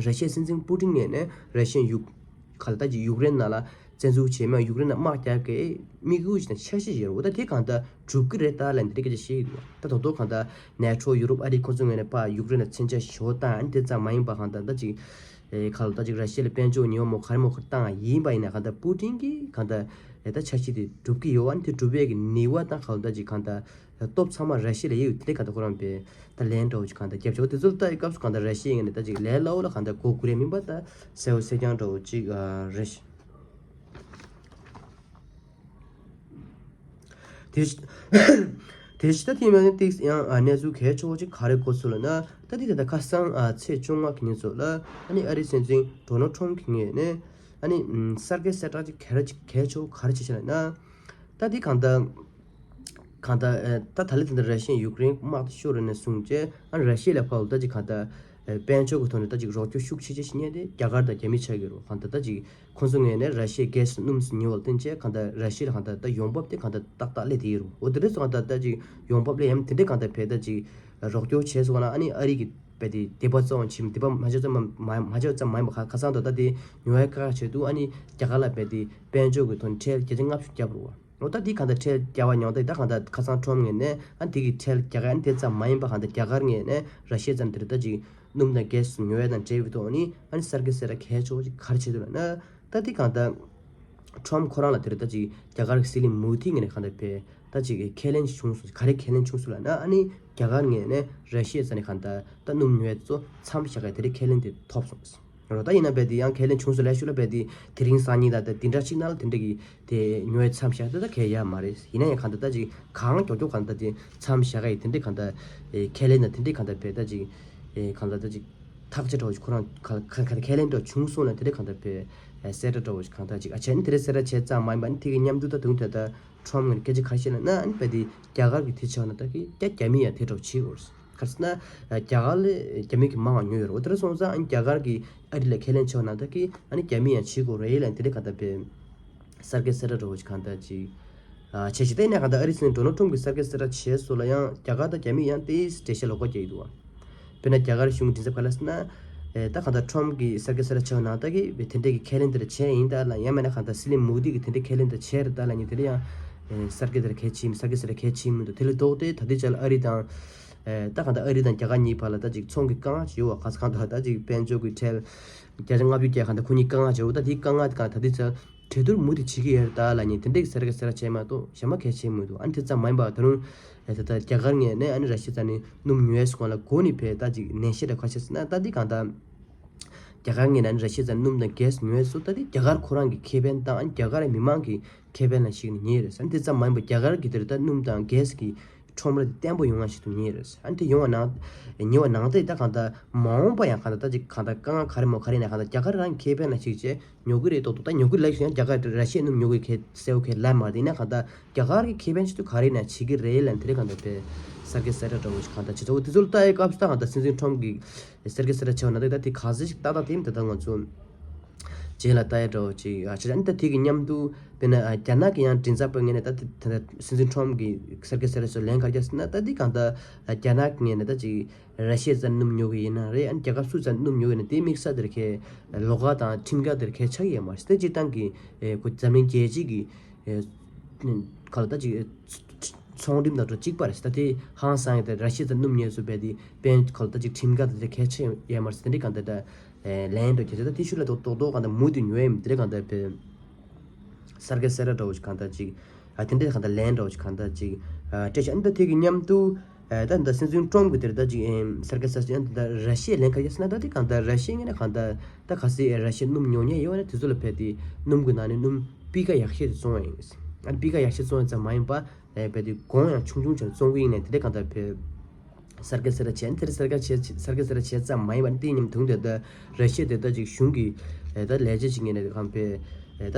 ར་ཤི་ཡའི་སྲིད་འཛིན་པུ་ཏིན་ངོས་ནས་ར་ཤི་ཡའི་ཡུག་ག་ལ་ད་ཅིག་ཡུཀ་རེན་ནང་ལ་བཙན་འཛུལ་བྱས་མ་ཡུཀ་རེན་ནང་དམག་རྒྱག་གི་དམིགས་ཡུལ་ཞིག་དང་འཆར་གཞི་ཞིག་རེད། འོ་ད་དེ་གང་ལྟར་འགྲུབ་ཀྱི་རེད་ད་ལབ་འདི་སྐད་ཆ་བཤད་ཀྱི་འདུག་ད་དོ་དོ་གང་ལྟར་ནེ་ཊོ་ཡུ་རོབ་ཨ་རི་ཁོ་ཚོ་ངོས་ནས་ཕར་ཡུཀ་རེན་ལ་མཚོན་ཆ་ཞེ་པོ་བཏང་ཨ་ནི་དེ་ཙམ་མ་ཡིན་པ་གང་ལྟར་ད་ཅིག་ཨེ་ག་ལ་ད་ཅིག་ར་ཤི་ཡ་ལ་དཔལ་འབྱོར་ཉེས་པ་མོ་ག་རེ་མོ་ག་རེ་བཏང་ཡིན་པ་ཡིན་ན་གང་ལྟར་པུ་ཏིན་གྱིས་གང་ལྟར་ཨེ་ད་འཆར་གཞི་དེ་འགྲུབ་ཀྱི་ཡོད་ཨ་ནི་དེ་འགྲུབ་པའི་གི་ནུས་པ་དང་ག་ལ་ད་ཅིག་གང་ལྟར་སྟོབས་ཚང་མ་ར་ཤི་ཡ་ལ་ཡོད་དེ་གང་ལྟར་ཁོ་རང་པས་ད་ལན་འདྲ་བོ་ཅིག་གང་ལྟར་རྒྱབ་ཆོག་དེ་ཚོ་ལ་ལྟ་ཡི་སྐབས་སུ་གང་ལྟར་ར་ཤི་ཡ་ངོས་ནས་ད་ཅིག་ལས་སླ་བོ་ལ་གང་ལྟར་གོ་དགོས་རེད་མིན་པ་ད་གསལ་བོ་གསལ་རྐྱང་འདྲ་བོ་ཅིག་ཨ་རེད། དེ་དེ་ཤི་ད་དེ་མ་ནི་ཏིག་ཡང་ཨ་གནས་ཚུལ་གལ་ཆེ་བོ་ཅིག་ག་རེ་གོ་སོང་ལབ་ན་ད་དེ་ད་ལྟ་ཁ་སང་ཨ་ཚེས་བཅོ་ལྔ་གི་ཉིན་ཚོ་ལ་ཨ་ནི་ཨ་རིའི་སྲིད་འཛིན་ཌོ་ནལ་ཊམ་གྱི་ངོས་ནས་ཨ་ནི་ཨམ་གསར་འགོད་གསལ་བསྒྲགས་ཅིག་ག་རེ་ཅིག་གལ་ཆེ་བོ་ག་རེ་བྱས་ཤག་ལབ་ན་ད་དེ་གང་ལྟར་གང་ལྟར་ཨེ་ད་ད་ལན་དེ་འདྲ་ར་ཤི་ཡས་ཡུཀ་རེན་དམག་དེ་ཤོར་རེ་ནས་བཟུང་བྱས་ཨ་ར་ཤི་ཡ་ལ་ཕར་ད་ཅིག་གང་ལྟར་ དཔལ་འབྱོར་གྱི་ཐོག་ནས་ད་ཅིག་རོགས་སྐྱོར་ཤུགས་ཆེ་ཆེ་ཞིག་གཉེར་ཏེ་རྒྱ་གར་དང་རྒྱ་མི་ཆགས་ཀྱི་རེད། གང་ལྟར་ད་ཅིག་ཁོང་ཚོ་ངོས་ནས་ར་ཤི་ཡའི་གྷེ་སི་སྣུམ་ཉོ་བ་ལ་བརྟེན་བྱས་གང་ལྟར་ར་ཤི་ཡ་ལ་གང་ལྟར་ད་ཡོང་འབབ་དེ་གང་ལྟར་ཏག་ཏག་སླེབས་བསྡད་ཀྱི་རེད། འོ་དེ་འདྲ་སོང་ཙང་ད་ཅིག་ཡོང་འབབ་སླེབས་ཡ་དེ་འདྲ་གང་ལྟར་བས་ད་ཅིག་རོགས་སྐྱོར་བྱས་སོང་ན། ཨ་ནི་ཨ་རི་གི་བས་དེ་དད་པ་གཙོ་བོ་བྱེད་མི་དད་པ་མ་བྱས་ཙམ་མ་མ་བྱས་ཙམ་མ་ཡིན་པ་ཁ་ཁ་སང་དུ་ད་དེ་ཉོ་བའི་བཀག་བྱས་འདུག་ཨ་ནི་རྒྱ་གར་ལ་བས་དེ་དཔལ་འབྱོར་གྱི་ཐོག་ནས་ཁྲལ་བརྒྱ་ཆ་ལྔ་བཅུ་བརྒྱབ་རེད་བ། འོ་ད་དེ་གང་ལྟར་ཁྲལ་རྒྱག་པ་ཉུང་མཐའ་ད་གང་ལྟར་ཁ་སང་ཁྲོམ་ངོས་ནས་ཨ་དེ་གི་ཁྲལ་རྒྱག་ཡ་ཨ་དེ་ཙམ་མ་ཡིན་པ་གང་ལྟར་རྒྱ་གར་ངོས་ནས་ར་ཤི་ཡ་ཙམ་དེར་ད་ཅིག་སྣུམ་དང་གྷེ་སི་ཉོ་ཡ་དང་འབྲེལ་བའི་ཐོག་ནས་ཨ་ནི་གསར་བརྗེ་གསལ་བསྒྲགས་གལ་ཆེ་བོ་ཅིག་ག་རེ་བྱེད་འདུག་ལབ་ན། ད་དེ་གང་ལྟར་ཁྲོམ་ཁོ་རང་ལ་དེར་ད་ཅིག་རྒྱ་གར་གྱི་སྲིད་བློན་མོ་དྷི་ངོས་ནས་གང་ལྟར་བས་ད་ཅིག་ཁས་ལེན་བྱུང་སོང་། ག་རེ་ཁས་ལེན་བྱུང་སོང་ལབ་ན། ཨ་ནི་རྒྱ་གར་ངོས་ནས་ར་ཤི་ཡ་ས་ནས་གང་ལྟར་ད་སྣུམ་ཉོ་ཡ་ཚོ་མཚམས་བཞག་གི་དེ་རིང་ཁས་ལེན་དེ་ཐོབ་སོང་། རོ་ད་ཡིན་ན་བས་དེ་ཡང་ཁས་ལེན་བྱུང་སོང་ལབ་ཤུགས་ལ་བས་དེ་དེ་རིང་སང་ཉིན་ད་ལྟ་དེ་འདྲ་གཅིག་ནང་ལ་དེ་འདྲ་གི་དེ་ཉོ་ཡ་མཚམས་བཞག་དེ་ད་གས་ཡ་མ་རེད། ཡིན་ན་ཡང་གང་ལྟར་ད་ཅིག་གང་མགྱོགས་མགྱོགས་གང་ལྟར་དེ་མཚམས་བཞག་ག་ཡི་དེ་འདྲ་གང་ལྟར་ཨེ་ཁས་ལེན་ན་དེ་འདྲ་གང་ལྟར་བས་ད་ཅིག་ཨེ་གང་ལྟར་ད་ཅིག་ཐག་བཅད་འདྲ་བོ་ཞིག་ཁོ་རང་ག་ག་ག་ཁས་ལེན་འདྲ་བྱུང་སོང་ལ་དེ་འདྲ་གང་ལྟར་བས་ཨེ་གསལ་བསྒྲགས་འདྲ་བོ་ཞིག་གང་ལྟར་ཅིག་ཨ་བྱས་ནི་དེ་འདྲ་གསལ་བསྒྲགས་བྱས་ཙང་མ་ཡིན་པ་ནི་དེ་གི་མཉམ་དུ་ད་དུང་དེ་ད་ཁྲོམ་ངོས་ནས་སྐད་ཆ་ག་རེ་བཤད་ལབ་ན། ཨ་ནི་བས་དེ་རྒྱ་གར་གི་དེ་ཆགས་ན་ད་གི་རྒྱ་རྒྱ་མི་ཡང་དེ་འདྲ་བོ་བྱེད་དགོས། ག་རེ་ཟེར་ན། རྒྱ་གར་ལ་རྒྱ་མི་གིས་མང་བ་ཉོས་ཡོད་རེད། འོ་དེ་འདྲ་སོང་ཙང་ཨ་ནི་རྒྱ་གར་གིས་ཨ་རི་ལ་ཁས་ལེན་བྱས་པ་ན་ད་གི་ཨ་ནི་རྒྱ་མི་ཡང་བྱེད་དགོས་རེད་ལབ་དེ་འདྲ་གང་ལྟར་བས་གསར་བརྗེ་གསལ་བསྒྲགས་འདྲ་བོ་ཞིག་གང་ལྟར་ཅིག་ཨ་བྱས་ཤིང་། ད་ཡིན་ན་གང་ལྟར་ཨ་རིའི་སྲིད་བློན་ཌོ་ནལ་ཊམ་གྱིས་གསར་བརྗེ་གསལ་བསྒྲགས་བྱས་སོང་ལ་ཡང་རྒྱ་གར་དང་རྒྱ་མི་ཡང་དེའི་འགྲེལ་བཤད་ལོགས་ཀ་རྒྱག་གི་འདུག་བ། དཔེར་ན་རྒྱ་གར་གཞུང་གི་མགྲིན་ཚབ་ག་རེ་ལབ་ཟེར་ན། ཨེ་ད་གང་ལྟར་ཊམ་གྱིས་གསར་བརྗེ་གསལ་བསྒྲགས་བྱས་པ་ན་ད་གི་དེ་འདྲ་གི་ཁས་ལེན་དེ་འདྲ་བྱས་ཡིན་ད་ལབ། ཡང་མིན་ན་གང་ལྟར་སྲིད་བློན་མོ་དྷི་གིས་དེ་འདྲ་ཁས་ལེན་དེ་འདྲ་བྱས་རེད་ད་ལབ་མཁན་དེ་འདྲ་ཡང་ཨེ་གསར་བརྗེ་དེ་འདྲ་གལ་ཆེ་ཡིན། གསར་བརྗེ་དེ་འདྲ་གལ་ཆེ་ཡིན་མི་འདུག་དེ་ལས་ལྡོག་སྟེ་ད་ལྟའི་ཆར་ཨ་རི་དང་། ཨེ་ད་གང་ལྟར་ཨ་རི་དང་རྒྱ་གར་གཉིས་བར་ལ་ད་ཅིག་ཚོང་གི་དཀའ་ངལ་ཅིག་ཡོད་བ། ག་ས་གང་ལྟར་ད་ཅིག་དཔལ་འབྱོར་གྱི་ཁྲལ་བརྒྱ་ཆ་ལྔ་བཅུ་བརྒྱབ། གང་ལྟར་ཁོ་གཉིས་དཀའ་ངལ་ཅིག་ཡོད། ད་དེའི་དཀའ་ངལ་དེ་གང་ད་ལྟའི་ཆར་གྲོས་བསྡུར་མུ་མཐུད་བྱེད་ཀྱི་ཡོད་རེད་ད་ལབ་མཁན་དེ་འདྲ་གི་གསལ་བསྒྲགས་གསལ་བསྒྲགས་བྱས་མ་གཏོགས་གཞན་པ་གལ་ཆེ་མི་འདུག་ཨ་ནི་དེ་ཙམ་མ་ཡིན་པ་ད་རུང་ཨེ་ད་ལྟ་རྒྱ་གར་ངོས་ནས་ཨ་ནི་ར་ཤི་ཡ་ནས་སྣུམ་ཉོ་ཡས་སུ་གང་ལ་འགོ་ནས་བས་ད་ཅིག་ནན་བཤད་འདྲ་ག་རེ་བྱས་ཟེར་ན། ད་འདི་གང་ལྟར་རྒྱ་གར་ངོས་ནས་ཨ་ནི་ར་ཤི་ཡ་ནས་སྣུམ་དང་གྷེ་སི་ཉོ་ཡས་སུ་ད་འདི་རྒྱ་གར་ཁོ་རང་གི་ཁེ་ཕན་དང་ཨ་ནི་རྒྱ་གར་མི་མང་གི་ཁེ་ཕན་ལ་གཞིགས་ནས་ཉོས་ཡོད་རེད། ཨ་ནི་དེ་ཙམ་མ་ཡིན་པར་རྒྱ་གར་གྱི་དེར་ད་སྣུམ་དང་གྷེ་སི་གི་ཁྲོམ་ར་དེ་བརྟན་པོ་ཡོང་བ་ཞིག་ཏུ་ཉོས་ཡོད་རེད། ཨ་ནི་དེ་ཡོང་བ་ནང་ཉོས་པ་ནང་བཞིན་ད་གང་ལྟར་མ་འོངས་པ་ཡང་གང་ལྟར་ད་ཅིག་གང་ལྟར་དཀའ་ངལ་ག་རེ་མོ་ག་རེ་ཡིན་ན་གང་ལྟར་རྒྱ་གར་རང་གི་ཁེ་ཕན་ལ་གཞིགས་བྱས་ཉོ་གི་རེད་མདོག་མདོག་ད་ཉོ་གི་ལབ་ཀྱང་རྒྱ་གར་ར་ཤི་ཡའི་སྣུམ་ཉོ་གི་ཁེ་གསལ་པོ་ཁེ་ལབ་མ་རེད། ཡིན་ན་གང་ལྟར་རྒྱ་གར་གྱི་ཁེ་ཕན་ཆེད་དུ་ག་རེ་ཡིན་ན་བྱེད་ཀྱི་རེད་ལབ་དེ་རེད། གང་ལྟར་དཔེ་གསར་བརྗེ་གསལ་བསྒྲགས་འདྲ་བོ་ཞིག་གང་ལྟར་བྱེད་ཚར་བ་དེ་ཚོ་ལ་ལྟ་ཡའི་སྐབས་སུ་ད་གང་ལྟར་སྲིད་འཛིན་ཁྲོམ་གྱིས་གསར་བརྗེ་གསལ་བསྒྲགས་བྱས་པ་ན་ད་ད་དེ་ག་ཚོད་ཞིག་ཏག་ཏག་དེ་ད་ལྟ་ང་ཚོ་རྗེས་ལ་ལྟ་ཡ་འདྲ་བོ་ཅིག་ཨ་ཅེ་ཨ་ནི་ད་དེ་གི་མཉམ་དུ་དཔེར་ན་ཨ་རྒྱ་ནག་གི་ཡང་མགྲིན་ཚབ་པ་ངོས་ནས་ད་དེ་ད་ལྟ་སྲིད་འཛིན་ཁྲོམ་གྱིས་གསར་བརྗེ་གསལ་བསྒྲགས་སུ་ལན་ག་རེ་བརྒྱབ་ཟེར་ན། ད་དེ་གང་ལྟར་རྒྱ་ནག་གི་ངོས་ནས་ད་ཅིག་ར་ཤི་ཡ་ཙམ་སྣུམ་ཉོ་གི་ཡིན་ན་རེད། ཨ་ནི་རྒྱ་གར་སུ་ཙམ་སྣུམ་ཉོ་གི་ཡིན་ན་དེ་དམིགས་བསལ་དེར་ཁེ་ལོགས་ཀ་དང་ཁྲིམས་འགལ་དེར་ཁེ་ཆགས་ཀྱི་ཡོད་མ་རེད། དེ་སྤྱིར་བཏང་གི་ཨེ་ཁོ་འཛམ་གླིང་རྒྱལ་སྤྱི་གི་ཨེ་ག་ལ་ད་ཅིག་ཚོང་རིམ་དང་འགྲོ་གཅིག་པ་རེད། ད་དེ་ཧང་སང་ཡོད་དེ་ར་ཤི་ཡ་ཙམ་སྣུམ་ཉོས་སུ་བས་དེ་དཔེ་ག་ལ་ད་ཅིག་ཁྲིམས་འགལ་དེ་ཁེ་ཆེ་ཡོད་མ་རེད། དེ་འདྲའི་གང་ལྟར་ད་ལན་འགྲོ་ཁྱེད་ཚོ་ད་དེ་ཤུལ་ལ་རྡོག་རྡོག་རྡོག་གང་ལྟར་མུ་མཐུད་ཉོ་ཡ་ཡིན། དེ་འདྲའི་གང་ལྟར་བས་གསར་བརྗེ་གསལ་བསྒྲགས་འདྲ་བོ་ཞིག་གང་ལྟར་ཅིག་ཨ་དེ་འདྲའི་གང་ལྟར་ལན་འདྲ་བོ་ཞིག་གང་ལྟར་ཅིག་ཨ་སྤྲད་ཤག་ཨ་ནི་ད་དེ་གི་མཉམ་དུ་ཨ་ད་ད་སྲིད་འཛིན་ཊམ་གི་དེར་ད་ཅིག་ཨེམ་གསར་བརྗེ་གསལ་བསྒྲགས་ཨ་ད་ར་ཤི་ཡས་ལན་ག་རེ་བརྒྱབ་ཟེར་ན། ད་དེ་གང་ལྟར་ར་ཤི་ཡ་ངོས་ནས་གང་ལྟར་ད་གལ་སྲིད་ར་ཤི་ཡས་སྣུམ་ཉོ་མཁན་ཡོད་ན་དེ་ཚོ་ལ་བས་དེ་སྣུམ་གི་ནང་ནས་སྣུམ་སྤུས་ཀ་ཡག་ཤོས་དེ་བཙོང་བ་ཡིན། ཨ་ནི་སྤུས་ཀ་ཡག་ཤོས་བཙོང་བ་ཙམ་མ་ཡིན་པ་ཨེ་བས་དེ་གོང་ཡང་ཆུང་ཆུང་བྱས་བཙོང་གི་ཡིན་ནས་དེ་འདྲ་གང་ལྟར་བས་གསར་བརྗེ་གསལ་བསྒྲགས་བྱས། ཨ་ནི་དེར་གསར་བརྗེ་བྱས་གསར་བརྗེ་གསལ་བསྒྲགས་བྱས་ཙམ་མ་ཡིན་པ་ཨ་ནི་དེ་མཉམ་དུ་དེ་ད་ར་ཤི་ཡ་དེ་ད་ཅིག་གཞུང་གི་ཨེ་ད་ལས་བྱེད་ཅིག་ངོས་ནས་གང་བས་ཨེ་ད་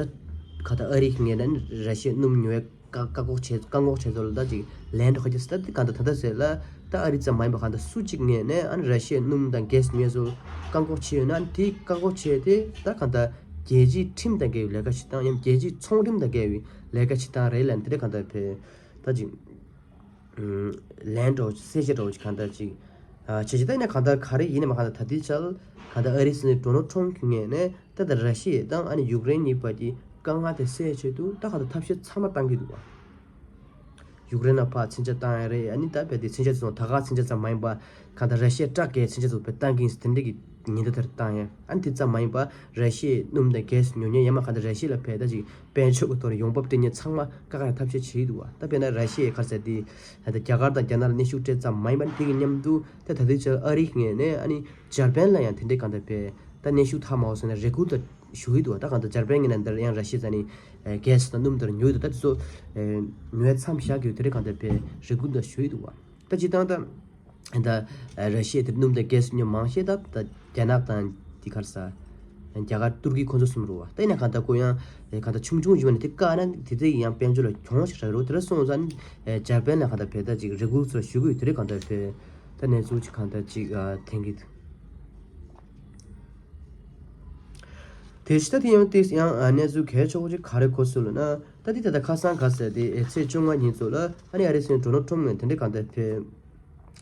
ག་ད་ཨ་རི་གི་ངོས་ནས་ར་ཤི་ཡས་སྣུམ་ཉོ་བའི་བཀག་བཀག་འགོག་བྱས། བཀག་འགོག་བྱས་ཚོ་ལ་ད་ཅིག་ལན་འགྲོ་ཁ་ཅིག་ད་དེ་གང་ལྟར་ད་ལྟ་ཟེར་ལ་ད་ཨ་རི་ཙམ་མ་ཡིན་པ་གང་ལྟར་སུ་གཅིག་ངོས་ནས་ཨ་ནི་ར་ཤི་ཡའི་སྣུམ་དང་གྷེ་སི་ཉོས་སུ་བཀག་འགོག་བྱས་ཡོད་ན། ཨ་ནི་དེ་བཀག་འགོག་བྱས་ཏེ་ད་གང་ལྟར་རྒྱལ་སྤྱིའི་ཁྲིམས་དང་འགལ་བའི་ལས་ཀ་བྱེད་སྟངས། ཡང་རྒྱལ་སྤྱིའི་ཚོང་རིམ་དང་འགལ་བའི་ལས་ཀ་བྱེད་སྟངས་རེད་ལབ་ནས་དེ་འདྲ་གང་ལྟར་བས་ད་ཅིག་ལན་འདྲ་བོ་ཅིག་གསལ་བཤད་འདྲ་བོ་ཅིག་གང་ལྟར་ཅིག་ཨ་བྱས་ཅིག་ད་ཡིན་ན་གང་ལྟར་ག་རེ་ཡིན་ནའི་མ་གང་ལྟར་ད་ལྟའི་ཆར་གང་ལྟར་ཨ་རིའི་སྲིད་འཛིན་ཌོ་ནལ་ཊམ་གྱི་ངོས་ནས་ད་ལྟ་ར་ཤི་ཡ་དང་ཨ་ནི་ཡུཀ་རེན་གཉིས་བར་གྱི་དཀའ་ངལ་དེ་སེལ་ཆེད་དུ་ད་གང་ལྟར་ཐབས་ཤེས་ཚང་མ་བཏང་གི་འདུག་བ། ཡུཀ་རེན་ལ་ཕར་མཚོན་ཆ་བཏང་ཡ་རེད། ཨ་ནི་ད་བས་དེ་མཚོན་ཆ་ཚོ་ད་ག་མཚོན་ཆ་ཙམ་མ་ཡིན་པ་གང་ལྟར་ར་ཤི་ཡ་སྐྲག་གི་མཚོན་ཆ་ཚོ་བས་བཏང་གིན་དེ་འདྲ་གི་ཉེན་བརྡ་དེར་བཏང་ཡ། ཨ་ནི་དེ་ཙམ་མ་ཡིན་པ་ར་ཤི་ཡའི་སྣུམ་དང་གྷེ་སི་ཉོ་མཁན་ཡང་མ་གང་ལྟར་ར་ཤི་ཡ་ལ་བས་ད་ཅིག་དཔལ་འབྱོར་གྱི་ཐོག་ནས་ཡོང་འབབ་སྤྲད་མཁན་ཚང་མ་བཀག་ཡ་ཐབས་ཤེས་བྱེད་ཀྱི་འདུག་བ། ད་དཔེར་ན་ར་ཤི་ཡའི་ག་རེ་ཟེར་དེ་ད་ལྟ་རྒྱ་གར་དང་རྒྱ་ནག་ལ་གནོན་ཤུགས་སྤྲད་ཙམ་མ་ཡིན་པ་ཨ་ནི་དེ་གི་མཉམ་དུ་ད་ད་ལྟའི་ཆར་ཨ་རིའི་ངོས་ནས་ཨ་ནི་འཇར་པན་ལ་ཡང་དེ་འདྲའི་གང་ལྟར་བས་ད་གནོན་ཤུགས་ཐེབས་མ་འོང་ཟེར་ནས་རེ་སྐུལ་དང་ཞུ་གི་འདུག་བ། ད་གང་ལྟར་འཇར་པན་ངོས་ནས་འདིར་ཡང་ར་ཤི་ཡ་ནས་གྷེ་སི་དང་སྣུམ་དེར་ཉོས་འདུག་ད་དེ་ཚོ་ཉོ་ཡ་མཚམས་བཞག་གི་ཡོད། དེ་འདྲའི་གང་ལྟར་བས་རེ་སྐུལ་དང་ཞུ་གི་འདུག་བ། ད་སྤྱིར་བཏང་ད་ད་ར་ཤི་ཡ་དེར་སྣུམ་དང་གྷེ་སི་ཉོ་མང་ཤས་ད་ད་རྒྱ་ནག་དང་དེ་ག་རེ་ཟེར་རྒྱ་གར་ཏུར་ཀི་ཁོ་ཚོ་གསུམ་རེད་བ། ད་ཡིན་ན་གང་ལྟར་ཁོ་ཡང་གང་ལྟར་ཆུང་ཆུང་ཡིན་པ་ནི་དེ་བཀག་ན་དེ་དེ་ཡང་དཔལ་འབྱོར་ལ་གྱོང་ཞིག་རག་རེད། དེ་འདྲ་སོང་ཙང་འཇར་པན་ལ་གང་ལྟར་བས་ད་ཅིག་རེ་སྐུལ་ཚོ་ཞུ་གི་ཡོད། དེ་འདྲའི་གང་ལྟར་བས་ད་གནས་ཚུལ་ཅིག་གང་ལྟར་ཅིག་ཐོན་གྱི་འདུག་དེ་ཕྱི་ད་དེ་ཡང་ཏིས་ཡང་ཨ་གནས་ཚུལ་གལ་ཆེ་བོ་ཅིག་ག་རེ་གོ་སོང་ལབ་ན། ད་དེ་ད་ལྟ་ཁ་སང་ག་ཟེར་དེ་ཨེ་ཚེས་བཅོ་ལྔ་ཉིན་ཚོ་ལ་ཨ་ནི་ཨ་རིའི་སྲིད་འཛིན་ཌོ་ནལ་ཊམ་ངོས་ནས་དེ་འདྲའི་གང་ལྟར་ཕེབས།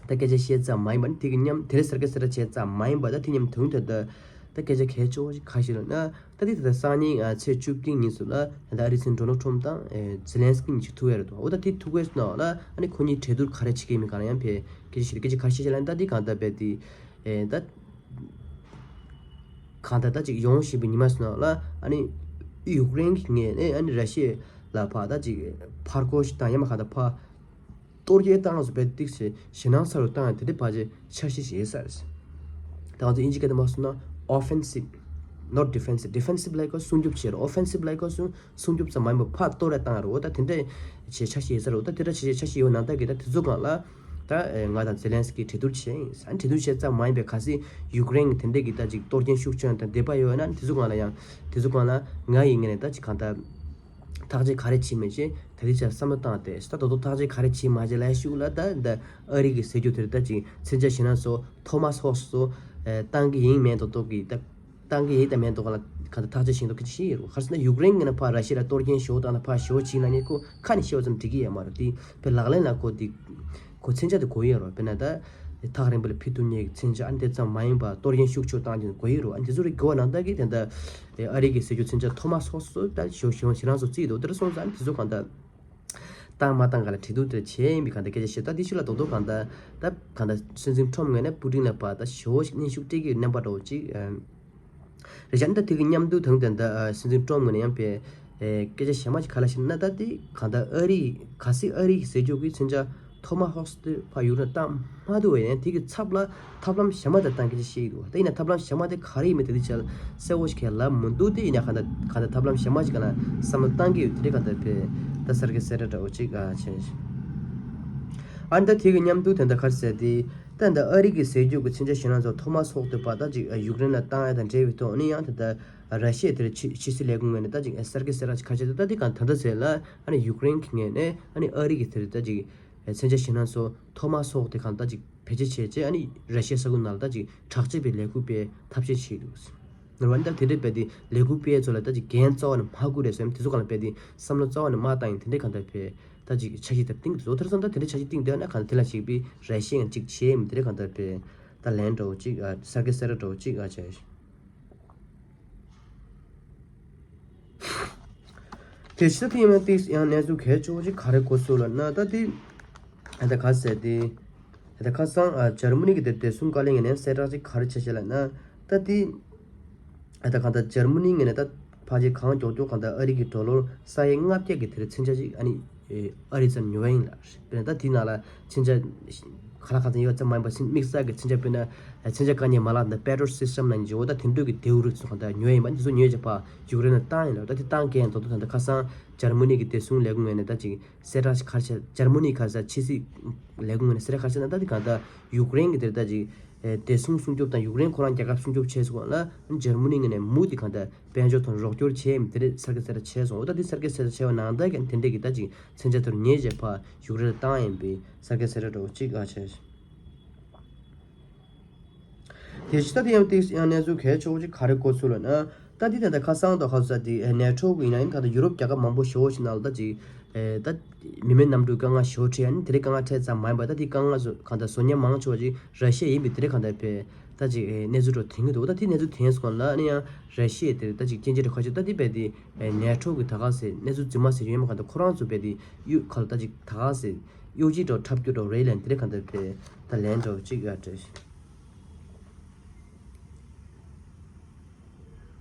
ད་སྐད་ཆ་བཤད་ཙམ་མ་ཡིན་པ་ནི་དེ་གི་མཉམ་དེ་རེ་གསར་བརྗེ་གསལ་བསྒྲགས་བྱས་ཙམ་མ་ཡིན་པ། ད་དེ་མཉམ་དུ་ད་ལྟ་ད་སྐད་ཆ་གལ་ཆེ་བོ་ཅིག་ག་ཞིག་ལབ་ན། ད་དེ་ད་ལྟ་སང་ཉིན་ཨ་ཚེས་བཅུ་བདུན་ཉིན་ཚོ་ལ་ད་ལྟ་ཨ་རིའི་སྲིད་འཛིན་ཌོ་ནལ་ཊམ་དང་ཨེ་ཛེ་ལན་སི་ཀི་གཉིས་ཆ་ཐུག་ཡ་རེད་འདུག་འོ་ད་དེ་ཐུག་པའི་ནང་ལ་ཨ་ནི་ཁོ་གཉིས་གྲོས་བསྡུར་ག་རེ་བྱེད་ཀྱི་ཡིན་མིན་གང་ལ་ཡང་ཕེབས། སྐད་ཆ་བཤད་སྐད་ཆ་ག་རེ་བཤད་ལབ་ན། ད་དེ་གང་ལྟར་རྦད་དེ་ཨེ་ད། གང་ལྟར་ད་ཅིག་ཡོང་བཞིན་པའི་ཉི་མ་ཚོ་ནང་ལ་ཨ་ནི་ཡུཀ་རེན་གྱི་ངོས་ནས་ཨ་ནི་ར་ཤི་ཡ་ལ་ཕར་ད་ཅིག་ཕར་རྒོལ་ཞིག་དང་ཡང་མ་གང་ལྟར་ཕར་གཏོར་རྒོལ་བཏང་སོང་བས་ཏིག་ཙམ་ཞེད་སྣང་ཚ་རུ་བཏང་ཡང་དེ་འདྲ་ཕལ་ཆེར་འཆར་གཞི་ཞིག་ཡོད་ས་རེད། ད་ང་ཚོ་དབྱིན་ཇི་སྐད་དུ་མ་སོང་ན་offensive, not defensive. Defensive་ལབ་ཡག་སྲུང་སྐྱོབ་བྱེད་རོགས། offensive་ལབ་ཡག་སྲུང་སྲུང་སྐྱོབ་ཙམ་མ་ཡིན་པར་ཕར་གཏོར་ར་བཏང་རོགས། ད་དེ་འདྲ་བྱེད་འཆར་གཞི་ཡོད་ས་རེད། ད་དེ་འདྲ་བྱེད་འཆར་གཞི་ཡོད་ནང་ལྟར་གྱི་ད་དེ་ཚོ་སྒང་ལ། ད་ང་དང་ཛེ་ལན་སི་ཀི་གྲོས་བསྡུར་བྱས་ཡིན། ཨ་ནི་གྲོས་བསྡུར་བྱས་ཙམ་མ་ཡིན་པའི་གལ་སྲིད་ཡུཀ་རེན་གྱི་དེ་འདྲས་ཀྱི་ད་ཅིག་གཏོར་སྐྱོན་ཤུགས་ཆེ་ཡང་དང་འདོད་པ་ཡོད་ན་དེ་ཚོ་སྒང་ལ་ཡང་དེ་ཚོ་སྒང་ལ་ང་ཡི་ངོས་ནས་ད་ཅིག་གང་ལྟར་ཐག་གཅོད་ག་རེ་བྱེད་མི་བྱེད་ད་རེས་ཆར་བསམ་བློ་བཏང་སྟེ། ད་དོ་དོ་ཐག་གཅོད་ག་རེ་བྱེད་མ་བྱེད་ལ་ཡ་ཤུགས་ལ་ད་ད་ཨ་རི་གི་ཟེར་རྒྱུ་དེར་ད་ཅིག་མཚོན་ཆ་ཞེད་སྣང་ཚོ་ཐོ་མཱས་ཧོག་སི་ཚོ་བཏང་གི་ཡིན་མེད་དོ་དོ་གི་ད། བཏང་གི་ཡིན་དང་མེད་འདུག་ག་ལ་ག་ད་ཐག་གཅོད་བྱེད་མདོག་ཁ་ཅིག་ཤེས་ཡོད་རུང་། ག་རེ་ཟེར་ན་ཡུཀ་རེན་ངོས་ནས་ཕར་ར་ཤི་ཡ་ལ་གཏོར་སྐྱོན་ཞུ་དང་ཕར་ཞུ་བྱེད་ན་ངས་ཁོ་ཁ་ནས་བཤད་པ་ཙམ་འགྲིག་གི་ཡོད་མ་རེད། དེ་དཔེ་ལག་ལེན་ལ་ཁོ་དེ་ཁོ་མཚོན་ཆ་དེ་དགོས་ཡོད་རུང་། དཔེར་ན་ད་ཐག་རིང་པོ་ལ་ཕུད་ཐུབ་མཁན་གྱི་མཚོན་ཆ་ཨ་འདི་ཙམ་མ་ཡིན་པར་གཏོར་སྐྱོན་ཤུགས་ཆེ་བཏང་རྒྱུ་དགོས་ཡོད་རུང་། ཨ་འདི་ཚོ་རིགས་དགོས་པ་ནང་ལྟར་གྱི་དེ་འདྲ་ཨ་རི་གི་ཟེར་རྒྱུ་མཚོན་ཆ་ཐོ་མཱས་ཧོག་སི་ཚོ་ད་ཞོ་ཞོ་ཞེད་སྣང་ཚོ་བརྩིས་འདུག་དེ་འདྲ་སོང་ཙང་ཨ་འདི་ཚོ་གང་ལྟར། བཏང་མ་བཏང་ག་ལ་གྲོས་བསྡུར་དེ་བྱས་ཡིན་པའི་གང་ལྟར་སྐད་ཆ་བཤད། ད་དེ་ཕྱི་ལ་རྡོག་རྡོག་གང་ལྟར་ད་གང་ལྟར་སྲིད་འཛིན་ཊམ་ངོས་ནས་པུ་ཏིན་ལ་ཕར་ད་ཞེ་པོ་ཞིག་གནོན་ཤུགས་སྤྲད་ཀྱི་ཡོད་རྣམ་པ་འདྲ་བོ་ཅིག་རེད་ཤག་ད་དེ་གི་མཉམ་དུ་དང་དེ་འདྲ་སྲིད་འཛིན་ཊམ་ངོས་ནས་ཡང་པའི་སྐད་ཆ་གཞན་མ་ཅིག་ག་ལ་བཤད་ན། ད་དེ་གང་ལྟར་ཨ་རི་གལ་སྲིད་ཨ་རི་གི་ཟེར་རྒྱུ་གི་མཚོན་ཆ་ཐོ་མཱས་ཧོག་སི་དེ་ཕར་ཡུཀ་རེན་བཏང་མ་ཐུབ་པ་ཡིན་ན་དེ་གི་ཚབ་ལ་ཐབས་ལམ་གཞན་མ་དེ་བཏང་གི་ཅིག་བཤད་ཀྱི་འདུག་ད་ཡིན་ན་ཐབས་ལམ་གཞན་མ་དེ་ག་རེ་ཡིན་མིན་དེ་དེ་ཆ་གསལ་བོ་ཞིག་གང་ལབ་མི་འདུག་དེ་ཡིན་ན་གང་ལྟར་གང་ལྟར་ཐབས་ལམ་གཞན་མ་ཞིག་གང་ལ་བསམ་བློ་བཏང་གི་ཡོད། དེ་འདྲའི་གང་ལྟར་བས་ད་གསར་གྱི་གསལ་བསྒྲགས་འདྲ་བོ་ཅིག་ཨ་བྱས། ཨ་ནི་ད་དེ་གི་མཉམ་དུ་དེ་འདྲ་ག་རེ་ཟེར་དེ་ད་འདི་ཨ་རི་གི་ཟེར་རྒྱུ་གི་མཚོན་ཆ་ཞེད་སྣང་ཚོ་ཐོ་མཱས་ཧོག་སི་དེ་ཕར་ད་ཅིག་ཡུཀ་རེན་ལ་བཏང་ཡ་དང་འབྲེལ་བའི་ཐོག་ནས་ཡང་དེ་ད་ར་ཤི་ཡ་དེར་ཕྱི་ཕྱི་སྲིད་ལས་ཁུངས་ངོས་ནས་ད་ཅིག་གསར་གྱི་གསལ་བསྒྲགས་ཅིག་ག་རེ་བྱས་འདུག་ད་དེ་གང་ད་ལྟ་ཟེར་ལ་ཨ་ནི་ཡུཀ་རེན་གི་ངོས་ནས་ཨ་ནི་ཨ་རི་གི་དེར་ད་ཅིག་མཚོན་ཆ་ཞེད་སྣང་ཚོ་ཐོ་མཱས་ཧོག་སི་དེ་གང་ད་ཅིག་བེད་སྤྱོད་བྱས་རྗེས་ཨ་ནི་ར་ཤི་ཡའི་ས་ཁུལ་ནང་ལ་ད་ཅིག་དྲག་སྐྱེད་པའི་ལས་འགུལ་སྤེལ་ཐབས་ཤེས་བྱས་འདུག་ནོར་བ་ནི་ད་དེ་འདྲའི་རྦད་དེ་ལས་འགུལ་སྤེལ་ཚོ་ལ་ད་ཅིག་འགན་རྩ་བ་ནས་མ་འཁུར་རེད་བསམ། དེ་ཚོ་གང་ལ་རྦད་དེ་བསམ་བློ་རྩ་བ་ནས་མ་བཏང་ཡིན། དེ་འདྲའི་གང་ལྟར་བས་ད་ཅིག་འཆར་གཞི་དེ་བཏིང་གི་འདུག་དེར་སོང་ད་དེ་འདྲའི་འཆར་གཞི་བཏིང་བསྡད་ན་གང་དེ་ལ་ཞིག་པའི་ར་ཤི་ཡ་ཅིག་བྱས་མི་དེ་འདྲའི་གང་ལྟར་བས་ད་ལན་འདྲ་བོ་ཅིག་ཨ་གསར་གྱི་གསལ་བསྒྲགས་འདྲ་བོ་ཅིག་ཨ་བྱས། དེ་ཕྱི་ད་ཐེངས་མ་ཏིག་ཡང་གནས་ཚུལ་གལ་ཆེ་བོ་ཅིག་ག་རེ་གོ་སོང་ལབ་ན། ད་དེ་ཨ་ད་ག་ཟེར་དེ་ཨ་ད་ཁ་སང་ཨ་འཇར་མ་ནི་གི་དེ་བདེ་སྲུང་བཀའ་བློན་ངོས་ནས་གསལ་བསྒྲགས་ཅིག་ག་རེ་བྱས་ཤག་ལབ་ན། ད་དེ་ཨ་ད་གང་ལྟར་འཇར་མ་ནི་ངོས་ནས་ད་ཕལ་ཆེར་གང་མགྱོགས་མགྱོགས་གང་ལྟར་ཨ་རི་གི་ཌོ་ལར་ས་ཡ་ལྔ་བརྒྱ་གི་དེར་མཚོན་ཆ་ཅིག་ཨ་ནི་ཨ་རི་ཚོར་ཉོ་བ་ཡིན་ལབ། དཔེར་ན་ད་དེའི་ནང་ལ་མཚོན་ཆ་ག་ལ་ག་ཚོད་ཡོད་ཙམ་མ་ཡིན་པ་དམིགས་བསལ་གྱི་མཚོན་ཆ། དཔེར་ན་མཚོན་ཆ་དཀའ་ངལ་མ་ལགས་འདི་པེ་ཊོལ་སི་སི་ཊམ་ནང་བཞིན་འོ་ད་དེ་འདྲ་གི་དེའུ་རིགས་ཚོ་གང་ལྟར་ཉོ་ཡ་ཡིན་པ། འདི་ཚོ་ཉོས་བྱས་ཕར་ཡུཀ་རེན་ལ་བཏང་ཡིན་ལབ། ད་དེ་བཏང་མཁན་མདོར་བསྡུས་ད་ལྟ་ཁ་སང་འཇར་མ་ནི་གི་བདེ་སྲུང་ལས་ཁུངས་ངོས་ནས་ད་ཅིག་གསལ་བསྒྲགས་ཤིག་ག་རེ་བྱས། འཇར་མ་ནི་ག་ས་ཕྱི་སྲིད་ལས་ཁུངས་ངོས་ནས་གསལ་བསྒྲགས་ག་རེ་བྱས་ན། ད་དེ་གང་ལྟར་ཡུཀ་རེན་གི་དེར་ད་ཅིག་བདེ་སྲུང་སྲུང་སྐྱོབ་དང་ཡུཀ་རེན་ཁོ་རང་རྒྱལ་ཁབ་སྲུང་སྐྱོབ་བྱས་སོང་ལ་འཇར་མ་ནི་ངོས་ནས་མུ་མཐུད་གང་ལྟར་དཔལ་འབྱོར་དང་རོགས་སྐྱོར་བྱས་ཡིན་དེ་འདྲའི་གསར་གྱི་གསལ་བསྒྲགས་བྱས་སོང་། འོ་ད་དེ་གསར་གྱི་གསལ་བསྒྲགས་བྱས་པ་ནང་ལྟར་གྱི་དེ་འདྲའི་གི་ད་ཅིག་མཚོན་ཆ་དེར་ཉོས་བྱས་ཕར་ཡུཀ་རེན་ལ་བཏང་ཡིན་པའི་གསར་གྱི་གསལ་བསྒྲགས་འདྲ་བོ་གཅིག་ཨ་བྱས། དེ་ཕྱི་ད་དེ་ཡང་ཏིག་ཡང་གནས་ཚུལ་གལ་ཆེ་བོ་ཅིག་ག་རེ་གོ་སོང་ལབ་ན། ད་དེ་ད་ལྟ་ཁ་སང་དང་ཁ་སང་དེ་ནེ་ཊོ་གི་ཡིན་ན་ཡང་ད་ལྟ་ཡུ་རོབ་རྒྱལ་ཁབ་མང་པོ་ཞེ་བོ་ཞིག་ནང་ལ་ད་ཅིག་ད་མི་མེད་གནམ་གྲུའི་དཀའ་ངལ་ཞེ་བོ་འཕྲད་ཡ་ནི་དེ་རིང་དཀའ་ངལ་འཕྲད་ཙམ་མ་ཡིན་པར་ད་དེ་དཀའ་ངལ་ཚོ་གང་ལྟར་བཟོ་མཁན་མང་ཆེ་བ་ཅིག་ར་ཤི་ཡ་ཡིན་པའི་དེ་རིང་གང་ལྟར་བས་ད་ཅིག་གནས་ཚུལ་འདྲ་བོ་ཐོན་གྱི་འདུག་ད་དེ་གནས་ཚུལ་ཐོན་སོང་ལ་ནི་ཡང་ར་ཤི་ཡ་དེ་ད་ཅིག་སྐྱོན་བརྗོད་འདྲ་ཁ་ཤས་ད་དེ་བས་དེ་ནེ་ཊོ་གི་ད་ག་ཟེ་གནས་ཚུལ་རྫུན་མ་ཟེར་ཡོད་མ་གང་ལྟར་ཁོ་རང་ཚོ་བས་དེ་གཡུ་ཁ་ལ་ད་ཅིག་ད་ག་ཟེ་གཡོ་ཇི་འདྲ་བོ་འཁྲབ་རྒྱུ་འདྲ་བོ་རེད་ལབ་དེ་རིང་གང་ལྟར་བས་ད་ལན་འདྲ་བོ་ཅིག་ཡ་འདྲ།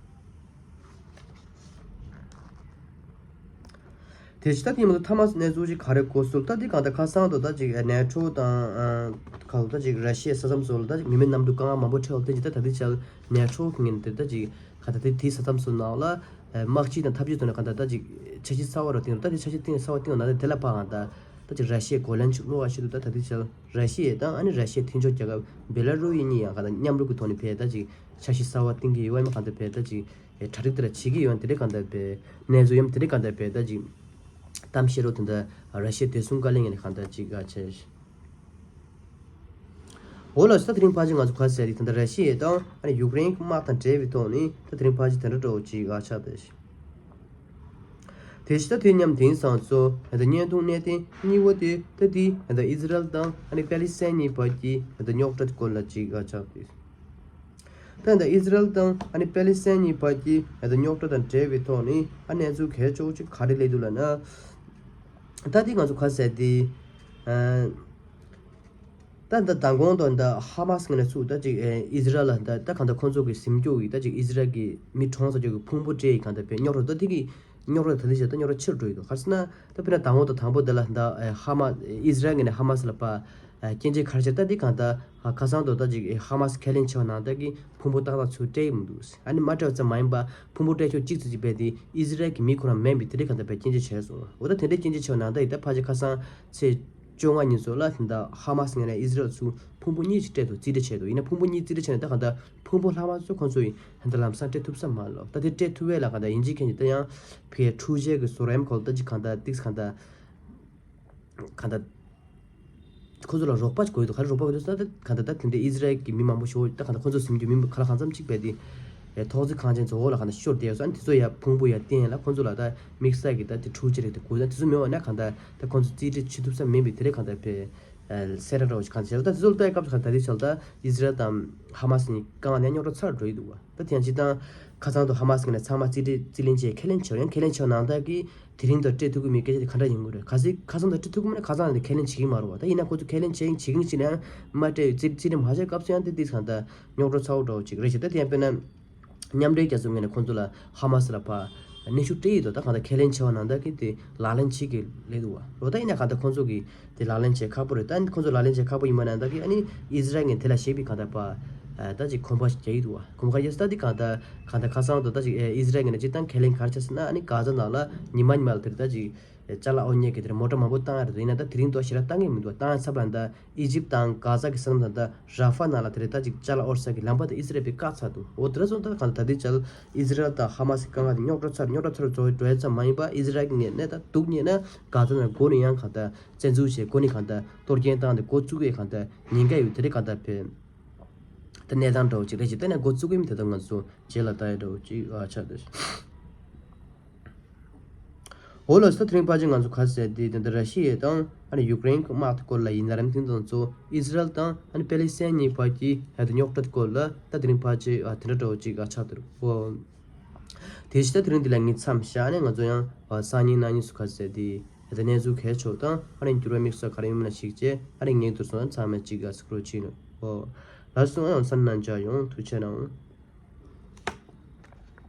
དེ་ཕྱི་ད་དེ་མ་གཏོགས་ཐ་མ་གནས་ཚུལ་ཅིག་ག་རེ་གོ་སོང་ད་དེ་གང་ལྟར་ཁ་སང་དུ་ད་ཅིག་ནེ་ཊོ་དང་གང་ལྟར་ཅིག་ར་ཤི་ཡའི་ས་མཚམས་སུ་ལ་ད་ཅིག་མི་མེད་གནམ་གྲུ་དཀའ་ངལ་མང་པོ་འཕྲད་ཡོད་དེ་ཅིག་ད་ད་དེ་ཆ་ནེ་ཊོ་གི་ངོས་ནས་དེ་ད་ཅིག་གང་ལྟར་དེ་དེའི་ས་མཚམས་སུ་ནང་ལ་དམག་སྤྱི་དང་འཐབ་ཇུས་ཐོག་ནས་གང་ལྟར་ད་ཅིག་འཆར་གཞི་གསར་བ་རུ་བཏིང་རུ་ད་དེ་འཆར་གཞི་བཏིང་གསར་བ་བཏིང་བ་ནང་ལ་དེ་ལ་ཕར་གང་ལྟར་ད་ཅིག་ར་ཤི་ཡའི་གོ་ལན་ཅིག་སློག་ཡ་ཆེད་དུ་ད་ད་དེ་ཆ་ར་ཤི་ཡ་དང་ཨ་ནི་ར་ཤི་ཡའི་མཐུན་ཕྱོགས་རྒྱལ་ཁབ་བེ་ལ་རུ་ཡི་གཉིས་ཡང་གང་ལྟར་མཉམ་རུབ་ཀྱི་ཐོག་ནས་ཕེབས་ད་ཅིག་འཆར་གཞི་གསར་བ་བཏིང་གི་ཡོད་པ་ཡིན་ན་གང་ལྟར་བས་ད་ཅིག་གྲ་སྒྲིག་དེ་འདྲ་བྱེད་ཀྱི་ཡོད་དེ་འདྲའི་གང་ལྟར་བས་གནས་ཚུལ་ཡོད་དེ་འདྲའི་གང་ལྟར་བས་ད་ཅིག་གཏམ་བཤད་རོགས་དེ་འདྲ་ར་ཤི་ཡའི་བདེ་སྲུང་བཀའ་བློན་ངོས་ནས་གང་ལྟར་ཅིག་ག་བྱས། འོ་ལགས་སོ། ད་དེ་རིང་ཕལ་ཆེར་ང་ཚོ་ག་རེ་ཟེར་ཡ་དེ། ད་ལྟ་ར་ཤི་ཡ་དང་ཨ་ནི་ཡུཀ་རེན་གྱི་དམག་དང་འབྲེལ་བའི་ཐོག་ནས་ད་དེ་རིང་ཕལ་ཆེར་དེ་འདྲ་འདྲ་བོ་ཅིག་ཨ་ཆགས་བསྡད་ཤག་དེ་བཞིན་ད་དེ་མཉམ་དེང་སང་ཚོ་ད་ལྟ་བརྙན་ཐུང་གནད་དོན་གཉིས་པ་དེ་ད་དེ་ད་ལྟ་ཨི་ཟི་རལ་དང་ཨ་ནི་པེ་ལི་སི་ཐན་གཉིས་བར་གྱི་ད་ལྟ་རྙོག་དྲ་སྐོར་ལ་ཅིག་ཨ་ཆགས་བསྡད། ད་ལྟ་ཨི་ཟི་རལ་དང་ཨ་ནི་པེ་ལི་སི་ཐན་གཉིས་བར་གྱི་ད་ལྟ་རྙོག་དྲ་དང་འབྲེལ་བའི་ཐོག་ནས་ཨ་གནས་ཚུལ་གལ་ཆེ་བོ་ཅིག་ག་རེ་སླེབས་འདུག་ལབ་ན། ད་དེ་ང་ཚོ་ག་རེ་ཟེར་དེ། ཨ། ད་ལྟ་མདང་དགོང་དང་ད་ཧ་མ་སི་ངོས་ནས་ཚུར་ད་ཅིག་ཨེ་ཨི་ཟི་རལ་ལ་ད་ད་གང་ལྟར་ཁོང་ཚོ་གི་ཟིན་སྐྱོ་གི་ད་ཅིག་ཨི་ཟི་རལ་གྱི་མི་གྲོངས་ས་ཅིག་གི་ཕུང་པོ་སྤྲད་ཡི་གང་ལྟར་བས་རྙོག་དྲ་ད་དེ་གི་རྙོག་དྲ་ད་དེ་བྱས་ད་རྙོག་དྲ་ཆེ་རུ་འགྲོ་ཡི་འདུག་ག་རེ་ཟེར་ན་ད་དཔེར་ན་མདང་དགོང་དང་དང་པོ་དེ་ལ་ད་ཨེ་ཧ་མ་ཨི་ཟི་རལ་ངོས་ནས་ཧ་མ་སི་ལ་ཕར་ཨེ་སྐྱོན་བརྗོད་ག་རེ་བྱས། ད་དེ་གང་ལྟར་ཨ་ཁ་སང་དུ་ད་ཅིག་ཨེ་ཧ་མ་སི་ཁས་ལེན་བྱས་པ་ནང་ལྟར་གྱི་ཕུང་པོ་ཏག་ཏག་ཚུར་སྤྲད་ཡི་མི་འདུག་ཨ་ནི་མ་སྤྲད་པ་ཙམ་མ་ཡིན་པ་ཕུང་པོ་སྤྲད་ཆོག་གཅིག་ཙམ་ཅིག་བས་དེ་ཨི་ཟི་རལ་གྱི་མི་ཁོ་རང་མིན་པའི་དེ་འདྲའི་གང་ལྟར་བས་སྐྱོན་བརྗོད་བྱས་སོང་། འོ་ད་དེ་འདྲའི་སྐྱོན་བརྗོད་བྱས་པ་ནང་ལྟར་ཡིན་ད་ཕལ་ཆེར་ཁ་སང་ཚེས་བཅོ་ལྔ་ཉིན་ཚོ་ལ་ད་ཧ་མ་སི་ངོས་ནས་ཨི་ཟི་རལ་ཚུར་ཕུང་པོ་གཉིས་ཤིག་སྤྲད་འདུག་རྩིས་སྤྲད་བྱས་འདུག་ཡིན་ན་ཕུང་པོ་གཉིས་རྩིས་སྤྲད་བྱས་ནས་ད་གང་ལྟར་ཕུང་པོ་ལྷག་མ་ཚོ་ཁོང་ཚོ་ཡིན་ད་ལམ་སང་སྤྲད་ཐུབ་ས་མ་རེད་ལོ། ད་དེ་སྤྲད་ཐུབ་པས་ལ་གང་ལྟར་ཡིན་གཅིག་མཁྱེན་གཅིག་ད་ཡང་ཕའི་འཕྲུལ་ཆས་ཀྱི་བཟོ་གྲྭ་ཡིན་ཁོ་ལ་ད་ཅིག་གང་ལྟར་ཏིག་གང་ལྟར་གང་ལྟར་ཁོང་ཚོ་ལ་རོགས་པ་ཞིག་དགོས་འདུག་ག་རེ་རོགས་པ་དགོས་འདུག་ཟེར་ན་ད་གང་ལྟར་ད་དེ་འདྲའི་ཨི་ཟི་རལ་གྱི་མི་མང་པོ་ཞིག་ད་གང་ལྟར་ཁོང་ཚོ་ཟིན་རྒྱུ་མི་ག་ལ་གང་འཚམ་གཅིག་བས་དེ་ཐོག་བརྩེགས་ཁང་ཆེན་ཚོ་འོག་ལ་གང་ལྟར་ཤོར་བསྡད་ཡོད་ས་ཨ་ནི་དེ་ཚོ་ཡ་ཕུང་པོ་ཡ་བསྟན་ལ་ཁོང་ཚོ་ལ་ད་དམིགས་བསལ་གྱི་ད་དེ་འཕྲུལ་ཆས་རིགས་དེ་དགོས་ད་དེ་ཚོ་མེད་པ་ན་གང་ལྟར་ད་ཁོང་ཚོ་རྩིས་སྤྲད་བྱེད་ཐུབ་ས་མིན་པའི་དེ་རེད་གང་ལྟར་བས། གསལ་བསྒྲགས་འདྲ་བོ་ཞིག་གང་བྱས་ལ་ད་དེ་ཚོ་ལྟ་སྐབས་སུ་གང་ལྟར་དེ་ཆ་ལ་ད་ཨི་ཟི་རལ་དང་ཧ་མ་སི་གཉིས་ཀ་ནས་རྙོག་དྲ་ཚ་རུ་འགྲོ་ཡི་འདུག་བ། ད་དེ་ཡང་སྤྱིར་བཏང་ཁ་སང་དུ་ཧ་མ་སི་ངོས་ནས་ཚང་མ་རྩིས་སྤྲད་རྩིས་ལེན་བྱས་ཁས་ལེན་བྱས་ཡང་ཁས་ལེན་བྱས་ནང་ལྟར་གྱི་དེ་རིང་དུ་སྤྲད་ཐུབ་ཀྱི་མེད་སྐད་ཆ་དེ་ག་འདྲ་ཡིན་དགོས་རེད། གལ་སྲིད་ཁ་སང་དུ་སྤྲད་ཐུབ་ཀྱི་མེད་ན་ཁ་སང་ལ་ཁས་ལེན་བྱེད་ཀྱི་མ་རེད་བ། ད་ཡིན་ན་ཁོ་ཚོ་ཁས་ལེན་བྱས་ཡིན་བྱེད་ཀྱི་ཡིན་ཕྱིན་ཡང་མ་སྤྲད་རྩིས་རྩིས་ལེན་མ་བྱས་སྐབས་སུ་ཡང་དེ་དེ་གང་ལྟར་རྙོག་དྲ་ཚ་བོ་འདྲ་བོ་ཅིག་རེད་ཤག་ད་དེ་ཡང་དཔེར་ན་མཉམ་འབྲེལ་རྒྱལ་ཚོགས་ངོས་ནས་ཁོང་ཚོ་ལ་ཧ་མ་སི་ལ་ཕར་གནོན་ཤུགས་སྤྲད་ཡོད་དོ། ད་གང་ལྟར་ཁས་ལེན་བྱས་པ་ནང་ལྟར་གྱི་དེ་ལག་ལེན་བྱེད་ཀྱི་ལས་འདུག་བ། འོ་ད་ཡིན་ན་གང་ལྟར་ཁོང་ཚོ་གི་དེ་ལག་ལེན་བྱེད་ཁག་པོ་རེད། ད་ཁོང་ཚོ་ལག་ལེན་བྱེད་ཁག་པོ་ཡིན་པ་ནང་ལྟར་གྱི་ཨ་ནི་ཨི་ཟི་རལ་ངོས་ནས་དེ་ལ་ཞེད་པའི་གང་ལྟར་ཕར་ད་ཅིག་གོམ་པ་ཞིག་རྒྱག་གི་འདུག་བ། གོམ་པ་རྒྱག་ས་ད་དེ་གང་ལྟར་གང་ལྟར་ཁ་སང་དུ་ད་ཅིག་ཨི་ཟི་རལ་ངོས་ནས་སྤྱིར་བཏང་ཁས་ལེན་ག་རེ་བྱས་ཟེར་ན་ཨ་ནི་གྷ་ཛ་ནང་ལ་ཉི་མ་ཉི་མ་ལ་དེར་ད་ཅིག་ཅ་ལག་དབོར་མཁན་གྱི་དེར་མོ་ཊ་མང་པོ་བཏང་ཡ་རེད་འདུག་ཡིན་ན་ད་དེ་རིང་ཐོག་ཞེ་དྲག་བཏང་གི་མི་འདུག་བཏང་ཡ་ཚབ་ལ་ད་ཨི་ཇིབ་དང་གྷ་ཛ་གི་ས་མཚམས་དང་ད་ར་ཧྥ་ནང་ལ་དེ་རེད་ད་ཅིག་ཅ་ལག་དབོར་ས་གི་ལམ་པ་དེ་ཨི་སི་རལ་པས་བཀག་ཚར་འདུག་འོ་དེ་འདྲ་སོང་ད་གང་ལྟར་ད་ལྟའི་ཆར་ཨི་སི་རལ་དང་ཧ་མ་སི་དཀའ་ངལ་དེ་རྙོག་དྲ་ཚ་རུ་རྙོག་དྲ་ཚ་རུ་འགྲོ་འགྲོ་ཡ་ཙམ་མ་ཡིན་པ་ཨི་སི་རལ་གྱི་ངོས་ནས་ད་སྡུག་ཉེས་ན་གྷ་ཛ་ནང་འགོ་ནས་ཡང་གང་ལྟར་བཙན་འཛུལ་བྱས་འགོ་ནས་གང་ལྟར་གཏོར་སྐྱོན་བཏང་སྟེ་འགོ་བཙུགས་ཡས་གང་ལྟར་ཉེན་ཁ་ཡོད་དེ་རེད་གང་ལྟར་བས་ད་གནས་སྟངས་འདྲ་བོ་ཅིག་རེད་ཅེས་ད་ནས་འགོ་བཙུགས་ཀྱི་མི་དེ་དག་ང་ཚོ་རྗེས་ལ་ལྟ་ཡ་འདྲ་བོ་ཅིག་ཨ་ཆགས་འདུག་འོ་ལགས་སོ། ད་དེ་རིང་ཕལ་ཆེར་ང་ཚོ་ག་རེ་ཟེར་དེ་དེ་འདྲ་ར་ཤི་ཡ་དང་ཨ་ནི་ཡུཀ་རེན་གྱི་དམག་དེ་སྐོར་ལ་ཡིན་ན་རམ་དེང་དང་ཚོ་ཨི་སི་རལ་དང་ཨ་ནི་པེ་ལི་སི་ཐན་གཉིས་བར་གྱི་ཨ་དེ་རྙོག་དྲ་དེ་སྐོར་ལ་ད་དེ་རིང་ཕལ་ཆེར་ཨ་དེ་འདྲ་འདྲ་བོ་ཅིག་ཨ་ཆགས་འདུག་འོ། དེ་བཞིན་ད་དེ་རིང་འདི་ལ་ངས་མཚམས་བཞག་ནས་ང་ཚོ་ཡང་ཨ་སང་ཉིན་གནངས་ཉིན་སུ་ག་རེ་ཟེར་དེ་ཨ་དེ་གནས་ཚུལ་གལ་ཆེ་བ་དང་ཨ་ནི་འགྱུར་བ་དམིགས་བསལ་ག་རེ་ཡོད་མེད་ལ་གཞིགས་བྱས་ཨ་ནི་ངས་མདོར་སོང་ན་ཚང་མས་ཅིག་ཨ་གཟིགས་རོགས་བྱེད་ནོ། འོ། ལགས་སོ། ཨ་ཡང་སང་ཉིན་མཇལ་ཡོང་། ཐུགས་རྗེ་གནང་།